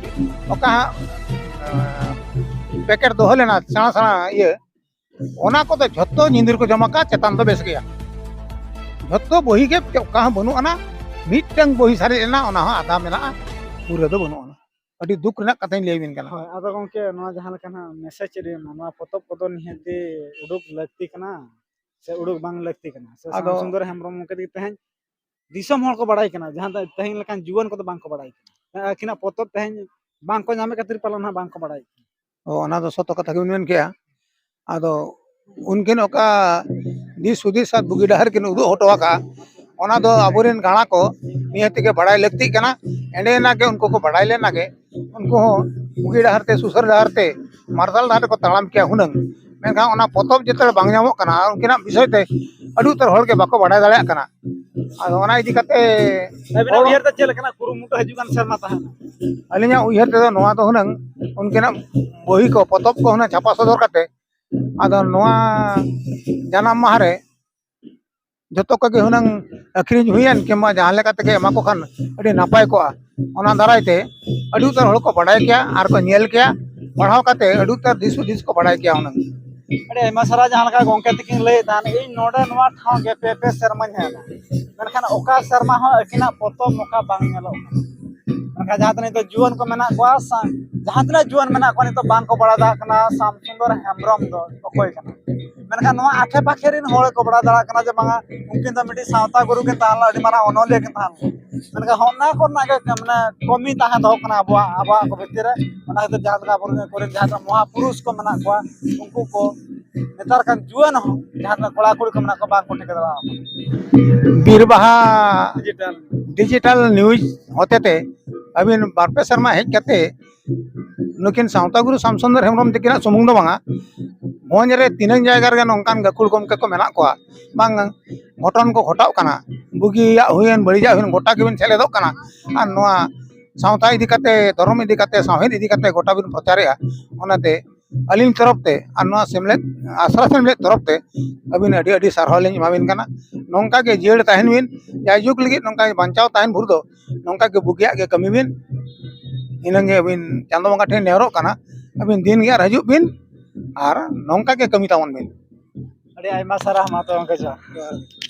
ᱚᱠᱟ ᱦᱟᱸᱜ ᱯᱮᱠᱮᱴ ᱫᱚᱦᱚ ᱞᱮᱱᱟ ᱥᱮᱬᱟ ᱥᱮᱬᱟ ᱤᱭᱟᱹ, ᱚᱱᱟ ᱠᱚᱫᱚ ᱡᱷᱚᱛᱚ ᱧᱤᱫᱤᱨ ᱠᱚ ᱡᱚᱢ ᱟᱠᱟᱫ, ᱪᱮᱛᱟᱱ ᱫᱚ ᱵᱮᱥ ᱜᱮᱭᱟ᱾ ᱡᱷᱚᱛᱚ ᱵᱚᱦᱤ ᱜᱮ ᱚᱠᱟ ᱦᱚᱸ ᱵᱟᱹᱱᱩᱜ ᱟᱱᱟ, ᱢᱤᱫᱴᱟᱝ ᱵᱚᱦᱤ ᱥᱟᱨᱮᱡ ᱞᱮᱱᱟ, ᱚᱱᱟ ᱦᱚᱸ ᱟᱫᱷᱟ ᱢᱮᱱᱟᱜᱼᱟ, ᱯᱩᱨᱟᱹ ᱫᱚ ᱵᱟᱹᱱᱩᱜ ᱟᱱᱟ᱾ ᱟᱹᱰᱤ ᱫᱩᱠ ᱨᱮᱱᱟᱜ ᱠᱟᱛᱷᱟᱧ ᱞᱟᱹᱭ ᱟᱵᱤᱱ ᱠᱟᱱᱟ᱾ ᱦᱳᱭ, ᱟᱫᱚ ᱜᱚᱢᱠᱮ, ᱱᱚᱣᱟ ᱡᱟᱦᱟᱸ ᱞᱮᱠᱟ ᱱᱟᱦᱟᱜ ᱢᱮᱥᱮᱡᱽ ᱨᱮ ᱱᱚᱣᱟ ᱯᱚᱛᱚᱵ ᱠᱚᱫᱚ ᱱᱤᱦᱟᱹᱛ ᱜᱮ ᱩᱰᱩᱠ ᱞᱟᱹᱠᱛᱤ ᱠᱟᱱᱟ ᱥᱮ ᱩᱰᱩᱠ ᱵᱟᱝ ᱞᱟᱹᱠᱛᱤ ᱠᱟᱱᱟ? ᱥᱮ ᱟᱫᱚ ᱥᱟᱢ ᱥᱩᱱᱫᱚᱨ ᱦᱮᱢᱵᱨᱚᱢ ᱜᱚᱢᱠᱮ ᱛᱮᱜᱮ ᱛᱮᱦᱮᱧ ᱫᱤᱥᱚᱢ ᱦᱚᱲ ᱠᱚ ᱵᱟᱲᱟᱭ ᱠᱟᱱᱟ, ᱡᱟᱦᱟᱸ ᱫᱚ ᱛᱮᱦᱮᱧ ᱞᱮᱠᱟᱱ ᱡᱩᱣᱟᱹᱱ ᱠᱚᱫᱚ ᱵᱟᱝ ᱠᱚ ᱵᱟᱲᱟᱭ ᱠᱟᱱᱟ᱾ ᱟᱹᱠᱤᱱᱟᱜ ᱯᱚᱛᱚᱵ ᱛᱮᱦᱮᱧ ᱵᱟᱝ ᱠᱚ ᱧᱟᱢᱮᱫ ᱠᱷᱟᱹᱛᱤᱨ ᱯᱟᱞᱮᱱ ᱦᱟᱸᱜ ᱵᱟᱝ ᱠᱚ ᱵᱟᱲᱟᱭ ᱠᱟᱱᱟ᱾ ᱚ, ᱚᱱᱟ ᱫᱚ ᱥᱚᱛᱚ ᱠᱟᱛᱷᱟ ᱜᱮᱵᱤᱱ ᱢᱮᱱ ᱠᱮᱜᱼᱟ᱾ ᱟᱫᱚ ᱩᱱᱠᱤᱱ ᱚᱠᱟ ᱫᱤᱥ ᱦᱩᱫᱤᱥ ᱟᱨ ᱵᱩᱜᱤ ᱰᱟᱦᱟᱨ ᱠᱤᱱ ᱩᱫᱩᱜ ᱦᱚᱴᱚ ᱟᱠᱟᱫᱼᱟ, ᱚᱱᱟ ᱫᱚ ᱟᱵᱚᱨᱮᱱ ᱜᱟᱬᱟ ᱠᱚ ᱱᱤᱭᱟᱹ ᱛᱮᱜᱮ ᱵᱟᱲᱟᱭ ᱞᱟᱹᱠᱛᱤᱜ ᱠᱟᱱᱟ᱾ ᱮᱸᱰᱮᱱᱟᱜ ᱜᱮ ᱩᱱᱠᱩ ᱠᱚ ᱵᱟᱲᱟᱭ ᱞᱮᱱᱟ ᱜᱮ, ᱩᱱᱠᱩ ᱦᱚᱸ ᱵᱩᱜᱤ ᱰᱟᱦᱟᱨ ᱛᱮ, ᱥᱩᱥᱟᱹᱨ ᱰᱟᱦᱟᱨ ᱛᱮ, ᱢᱟᱨᱥᱟᱞ ᱰᱟᱦᱟᱨ ᱛᱮᱠᱚ ᱛᱟᱲᱟᱢ ᱠᱮᱭᱟ ᱦᱩᱱᱟᱹᱝ᱾ ᱢᱮᱱᱠᱷᱟᱱ ᱚᱱᱟ ᱯᱚᱛᱚᱵ ᱡᱮᱛᱮ ᱵᱟᱝ ᱧᱟᱢᱚᱜ ᱠᱟᱱᱟ, ᱟᱨ ᱩᱱᱠᱤᱱᱟᱜ ᱵᱤᱥᱚᱭ ᱛᱮ ᱟᱹᱰᱤ ᱩᱛᱟᱹᱨ ᱦᱚᱲ ᱜᱮ ᱵᱟᱠᱚ ᱵᱟᱲᱟᱭ ᱫᱟᱲᱮᱭᱟᱜ ᱠᱟᱱᱟ᱾ ᱟᱫᱚ ᱚᱱᱟ ᱤᱫᱤ ᱠᱟᱛᱮ ᱟᱹᱵᱤᱱᱟᱜ ᱦᱚᱲ ᱩᱭᱦᱟᱹᱨ ᱫᱚ ᱪᱮᱫ ᱞᱮᱠᱟᱱᱟᱜ ᱠᱩᱨᱩᱢᱩᱴᱩ ᱦᱤᱡᱩᱜ ᱠᱟᱱ ᱥᱮᱨᱢᱟ ᱛᱟᱦᱮᱱᱟ? ᱟᱹᱞᱤᱧᱟᱜ ᱩᱭᱦᱟᱹᱨ ᱛᱮᱫᱚ ᱱᱚᱣᱟ ᱫᱚ ᱦᱩᱱᱟᱹᱝ ᱩᱱᱠᱤᱱᱟᱜ ᱵᱚᱦᱤ ᱠᱚ, ᱯᱚᱛᱚᱵ ᱠᱚ ᱦᱩᱱᱟᱹᱝ ᱪᱷᱟᱯᱟ ᱥᱚᱫᱚᱨ ᱠᱟᱛᱮ, ᱟᱫᱚ ᱱᱚᱣᱟ ᱡᱟᱱᱟᱢ ᱢᱟᱦᱟ ᱨᱮ ᱡᱚᱛᱚ ᱠᱚᱜᱮ ᱦᱩᱱᱟᱹᱝ ᱟᱹᱠᱷᱨᱤᱧ ᱦᱩᱭᱮᱱ ᱠᱤᱝᱵᱟ ᱡᱟᱦᱟᱸ ᱞᱮᱠᱟ ᱛᱮᱜᱮ ᱮᱢᱟ ᱠᱚ ᱠᱷᱟᱱ ᱟᱹᱰᱤ ᱱᱟᱯᱟᱭ ᱠᱚᱜᱼᱟ᱾ ᱚᱱᱟ ᱫᱟᱨᱟᱭ ᱛᱮ ᱟᱹᱰᱤ ᱩᱛᱟᱹᱨ ᱦᱚᱲ ᱠᱚ ᱵᱟᱲᱟᱭ ᱠᱮᱭᱟ ᱟᱨ ᱠᱚ ᱧᱮᱞ ᱠᱮᱭᱟ, ᱯᱟᱲᱦᱟᱣ ᱠᱟᱛᱮ ᱟᱹᱰᱤ ᱩᱛᱟᱹᱨ ᱫᱤᱥ ᱦᱩᱫᱤᱥ ᱠᱚ ᱵᱟᱲᱟᱭ ᱠᱮᱭᱟ ᱦᱩᱱᱟᱹᱝ᱾ ᱟᱹᱰᱤ ᱟᱭᱢᱟ ᱥᱟᱨᱦᱟᱣ᱾ ᱡᱟᱦᱟᱸ ᱞᱮᱠᱟ ᱜᱚᱢᱠᱮ ᱛᱟᱹᱠᱤᱱ ᱞᱟᱹᱭᱮᱫ ᱛᱟᱦᱮᱱ, ᱤᱧ ᱱᱚᱰᱮ ᱱᱚᱣᱟ ᱴᱷᱟᱶ ᱜᱮ ᱯᱮ ᱯᱮ ᱥᱮᱨᱢᱟᱧ ᱦᱮᱡ ᱮᱱᱟ, ᱢᱮᱱᱠᱷᱟᱱ ᱚᱠᱟ ᱥᱮᱨᱢᱟ ᱦᱚᱸ ᱟᱹᱠᱤᱱᱟᱜ ᱯᱚᱛᱚᱵ ᱱᱚᱝᱠᱟ ᱵᱟᱝ ᱧᱮᱞᱚᱜ ᱠᱟᱱᱟ᱾ ᱢᱮᱱᱠᱷᱟᱱ ᱡᱟᱦᱟᱸ ᱛᱤᱱᱟᱹᱜ ᱱᱤᱛᱚᱜ ᱡᱩᱣᱟᱹᱱ ᱠᱚ ᱢᱮᱱᱟᱜ ᱠᱚᱣᱟ, ᱥᱟ-, ᱡᱟᱦᱟᱸ ᱛᱤᱱᱟᱹᱜ ᱡᱩᱣᱟᱹᱱ ᱢᱮᱱᱟᱜ ᱠᱚᱣᱟ, ᱱᱤᱛᱚᱜ ᱵᱟᱝ ᱠᱚ ᱵᱟᱲᱟᱭ ᱫᱟᱲᱮᱭᱟᱜ ᱠᱟᱱᱟ ᱥᱟᱢ ᱥᱩᱱᱫᱚᱨ ᱦᱮᱢᱵᱨᱚᱢ ᱫᱚ ᱚᱠᱚᱭ ᱠᱟᱱᱟ᱾ ᱢᱮᱱᱠᱷᱟᱱ ᱱᱚᱣᱟ ᱟᱠᱮ ᱯᱟᱠᱮ ᱨᱮᱱ ᱦᱚᱲ ᱠᱚ ᱵᱟᱲᱟᱭ ᱫᱟᱲᱮᱭᱟᱜ ᱠᱟᱱᱟ ᱡᱮ ᱵᱟᱝᱟ, ᱩᱱᱠᱤᱱ ᱫᱚ ᱢᱤᱫᱴᱤᱡ ᱥᱟᱶᱛᱟ ᱜᱩᱨᱩ ᱠᱤᱱ ᱛᱟᱦᱮᱸ ᱞᱮᱱᱟ, ᱟᱹᱰᱤ ᱢᱟᱨᱟᱝ ᱚᱱᱚᱞᱤᱭᱟᱹ ᱠᱤᱱ ᱛᱟᱦᱮᱸ ᱞᱮᱱᱟ᱾ ᱢᱮᱱᱠᱷᱟᱱ ᱦᱚᱸ ᱚᱱᱟ ᱠᱚᱨᱮᱱᱟᱜ ᱜᱮ ᱢᱟᱱᱮ ᱠᱚᱢᱤ ᱛᱟᱦᱮᱸ ᱫᱚᱦᱚ ᱠᱟᱱᱟ ᱟᱵᱚᱣᱟᱜ, ᱟᱵᱚᱣᱟᱜ ᱠᱚ ᱵᱷᱤᱛᱤᱨ ᱨᱮ᱾ ᱚᱱᱟ ᱠᱷᱟᱹᱛᱤᱨ ᱡᱟᱦᱟᱸ ᱞᱮᱠᱟ ᱟᱵᱚᱨᱮᱱ ᱠᱚᱨᱮᱱ ᱡᱟᱦᱟᱸ ᱞᱮᱠᱟ ᱢᱚᱦᱟ ᱯᱩᱨᱩᱥ ᱠᱚ ᱢᱮᱱᱟᱜ ᱠᱚᱣᱟ, ᱩᱱᱠᱩ ᱠᱚ ᱱᱮᱛᱟᱨ ᱠᱟᱱ ᱡᱩᱣᱟᱹᱱ ᱦᱚᱸ ᱡᱟᱦᱟᱸ ᱛᱤᱱᱟᱹᱜ ᱠᱚᱲᱟ ᱠᱩᱲᱤ ᱠᱚ ᱢᱮᱱᱟᱜ ᱠᱚᱣᱟ, ᱵᱟᱝ ᱠᱚ ᱴᱷᱤᱠᱟᱹ ᱫᱟᱲᱮᱭᱟᱜ ᱠᱟᱱᱟ᱾ ᱵᱤᱨ ᱵᱟᱦᱟ ᱰᱤᱡᱤᱴᱟᱞ᱾ ᱰᱤᱡᱤᱴᱟᱞ ᱱᱤᱭᱩᱡᱽ ᱦᱚᱛᱮᱛᱮ ᱟᱹᱵᱤᱱ ᱵᱟᱨ ᱯᱮ ᱥᱮᱨᱢᱟ ᱦᱮᱡ ᱠᱟᱛᱮ ᱱᱩᱠᱤᱱ ᱥᱟᱶᱛᱟ ᱜᱩᱨᱩ ᱥᱟᱢ ᱥᱩᱱᱫᱚᱨ ᱦᱮᱢᱵᱨᱚᱢ ᱛᱟᱹᱠᱤᱱᱟᱜ ᱥᱩᱢᱩᱝ ᱫᱚ ᱵᱟᱝᱟ, ᱵᱷᱚᱸᱡᱽ ᱨᱮ ᱛᱤᱱᱟᱹᱝ ᱡᱟᱭᱜᱟ ᱨᱮᱜᱮ ᱱᱚᱝᱠᱟᱱ ᱜᱟᱹᱠᱷᱩᱲ ᱜᱚᱢᱠᱮ ᱠᱚ ᱢᱮᱱᱟᱜ ᱠᱚᱣᱟ, ᱵᱟᱝ ᱜᱷᱚᱴᱚᱱ ᱠᱚ ᱜᱷᱚᱴᱟᱜ ᱠᱟᱱᱟ, ᱵᱩᱜᱤᱭᱟᱜ ᱦᱩᱭᱮᱱ, ᱵᱟᱹᱲᱤᱡᱟᱜ ᱦᱩᱭᱮᱱ, ᱜᱚᱴᱟ ᱜᱮᱵᱤᱱ ᱥᱮᱞᱮᱫᱚᱜ ᱠᱟᱱᱟ᱾ ᱟᱨ ᱱᱚᱣᱟ ᱥᱟᱶᱛᱟ ᱤᱫᱤ ᱠᱟᱛᱮ, ᱫᱷᱚᱨᱚᱢ ᱤᱫᱤ ᱠᱟᱛᱮ, ᱥᱟᱶᱦᱮᱫ ᱤᱫᱤ ᱠᱟᱛᱮ ᱜᱚᱴᱟ ᱵᱤᱱ ᱯᱨᱚᱪᱟᱨᱮᱜᱼᱟ᱾ ᱚᱱᱟᱛᱮ ᱟᱹᱞᱤᱧ ᱛᱚᱨᱚᱯ ᱛᱮ ᱟᱨ ᱱᱚᱣᱟ ᱥᱮᱢᱞᱮᱫ, ᱟᱥᱲᱟ ᱥᱮᱢᱞᱮᱫ ᱛᱚᱨᱚᱯ ᱛᱮ ᱟᱹᱵᱤᱱ ᱟᱹᱰᱤ ᱟᱹᱰᱤ ᱥᱟᱨᱦᱟᱣ ᱞᱤᱧ ᱮᱢᱟᱵᱤᱱ ᱠᱟᱱᱟ᱾ ᱱᱚᱝᱠᱟ ᱜᱮ ᱡᱤᱭᱟᱹᱲ ᱛᱟᱦᱮᱱ ᱵᱤᱱ, ᱡᱟᱭᱡᱩᱜᱽ ᱞᱟᱹᱜᱤᱫ ᱱᱚᱝᱠᱟ ᱜᱮ ᱵᱟᱧᱪᱟᱣ ᱛᱟᱦᱮᱱ ᱵᱷᱳᱨ ᱫᱚ ᱱᱚᱝᱠᱟ ᱜᱮ ᱵᱩᱜᱤᱭᱟᱜ ᱜᱮ ᱠᱟᱹᱢᱤ ᱵᱤᱱ᱾ ᱤᱱᱟᱹᱜᱮ ᱟᱹᱵᱤᱱ ᱪᱟᱸᱫᱚ ᱵᱚᱸᱜᱟ ᱴᱷᱮᱱ ᱱᱮᱦᱚᱨᱚᱜ ᱠᱟᱱᱟ, ᱟᱹᱵᱤᱱ ᱫᱤᱱ ᱜᱮ ᱟᱨ ᱦᱤᱡᱩᱜ ᱵᱤᱱ ᱟᱨ ᱱᱚᱝᱠᱟ ᱜᱮ ᱠᱟᱹᱢᱤ ᱛᱟᱵᱚᱱ ᱵᱤᱱ᱾ ᱟᱹᱰᱤ ᱟᱭᱢᱟ ᱥᱟᱨᱦᱟᱣ, ᱢᱟ ᱛᱚᱵᱮ ᱜᱚᱢᱠᱮ, ᱡᱚᱦᱟᱨ᱾ ᱡᱚᱦᱟᱨ ᱜᱮ᱾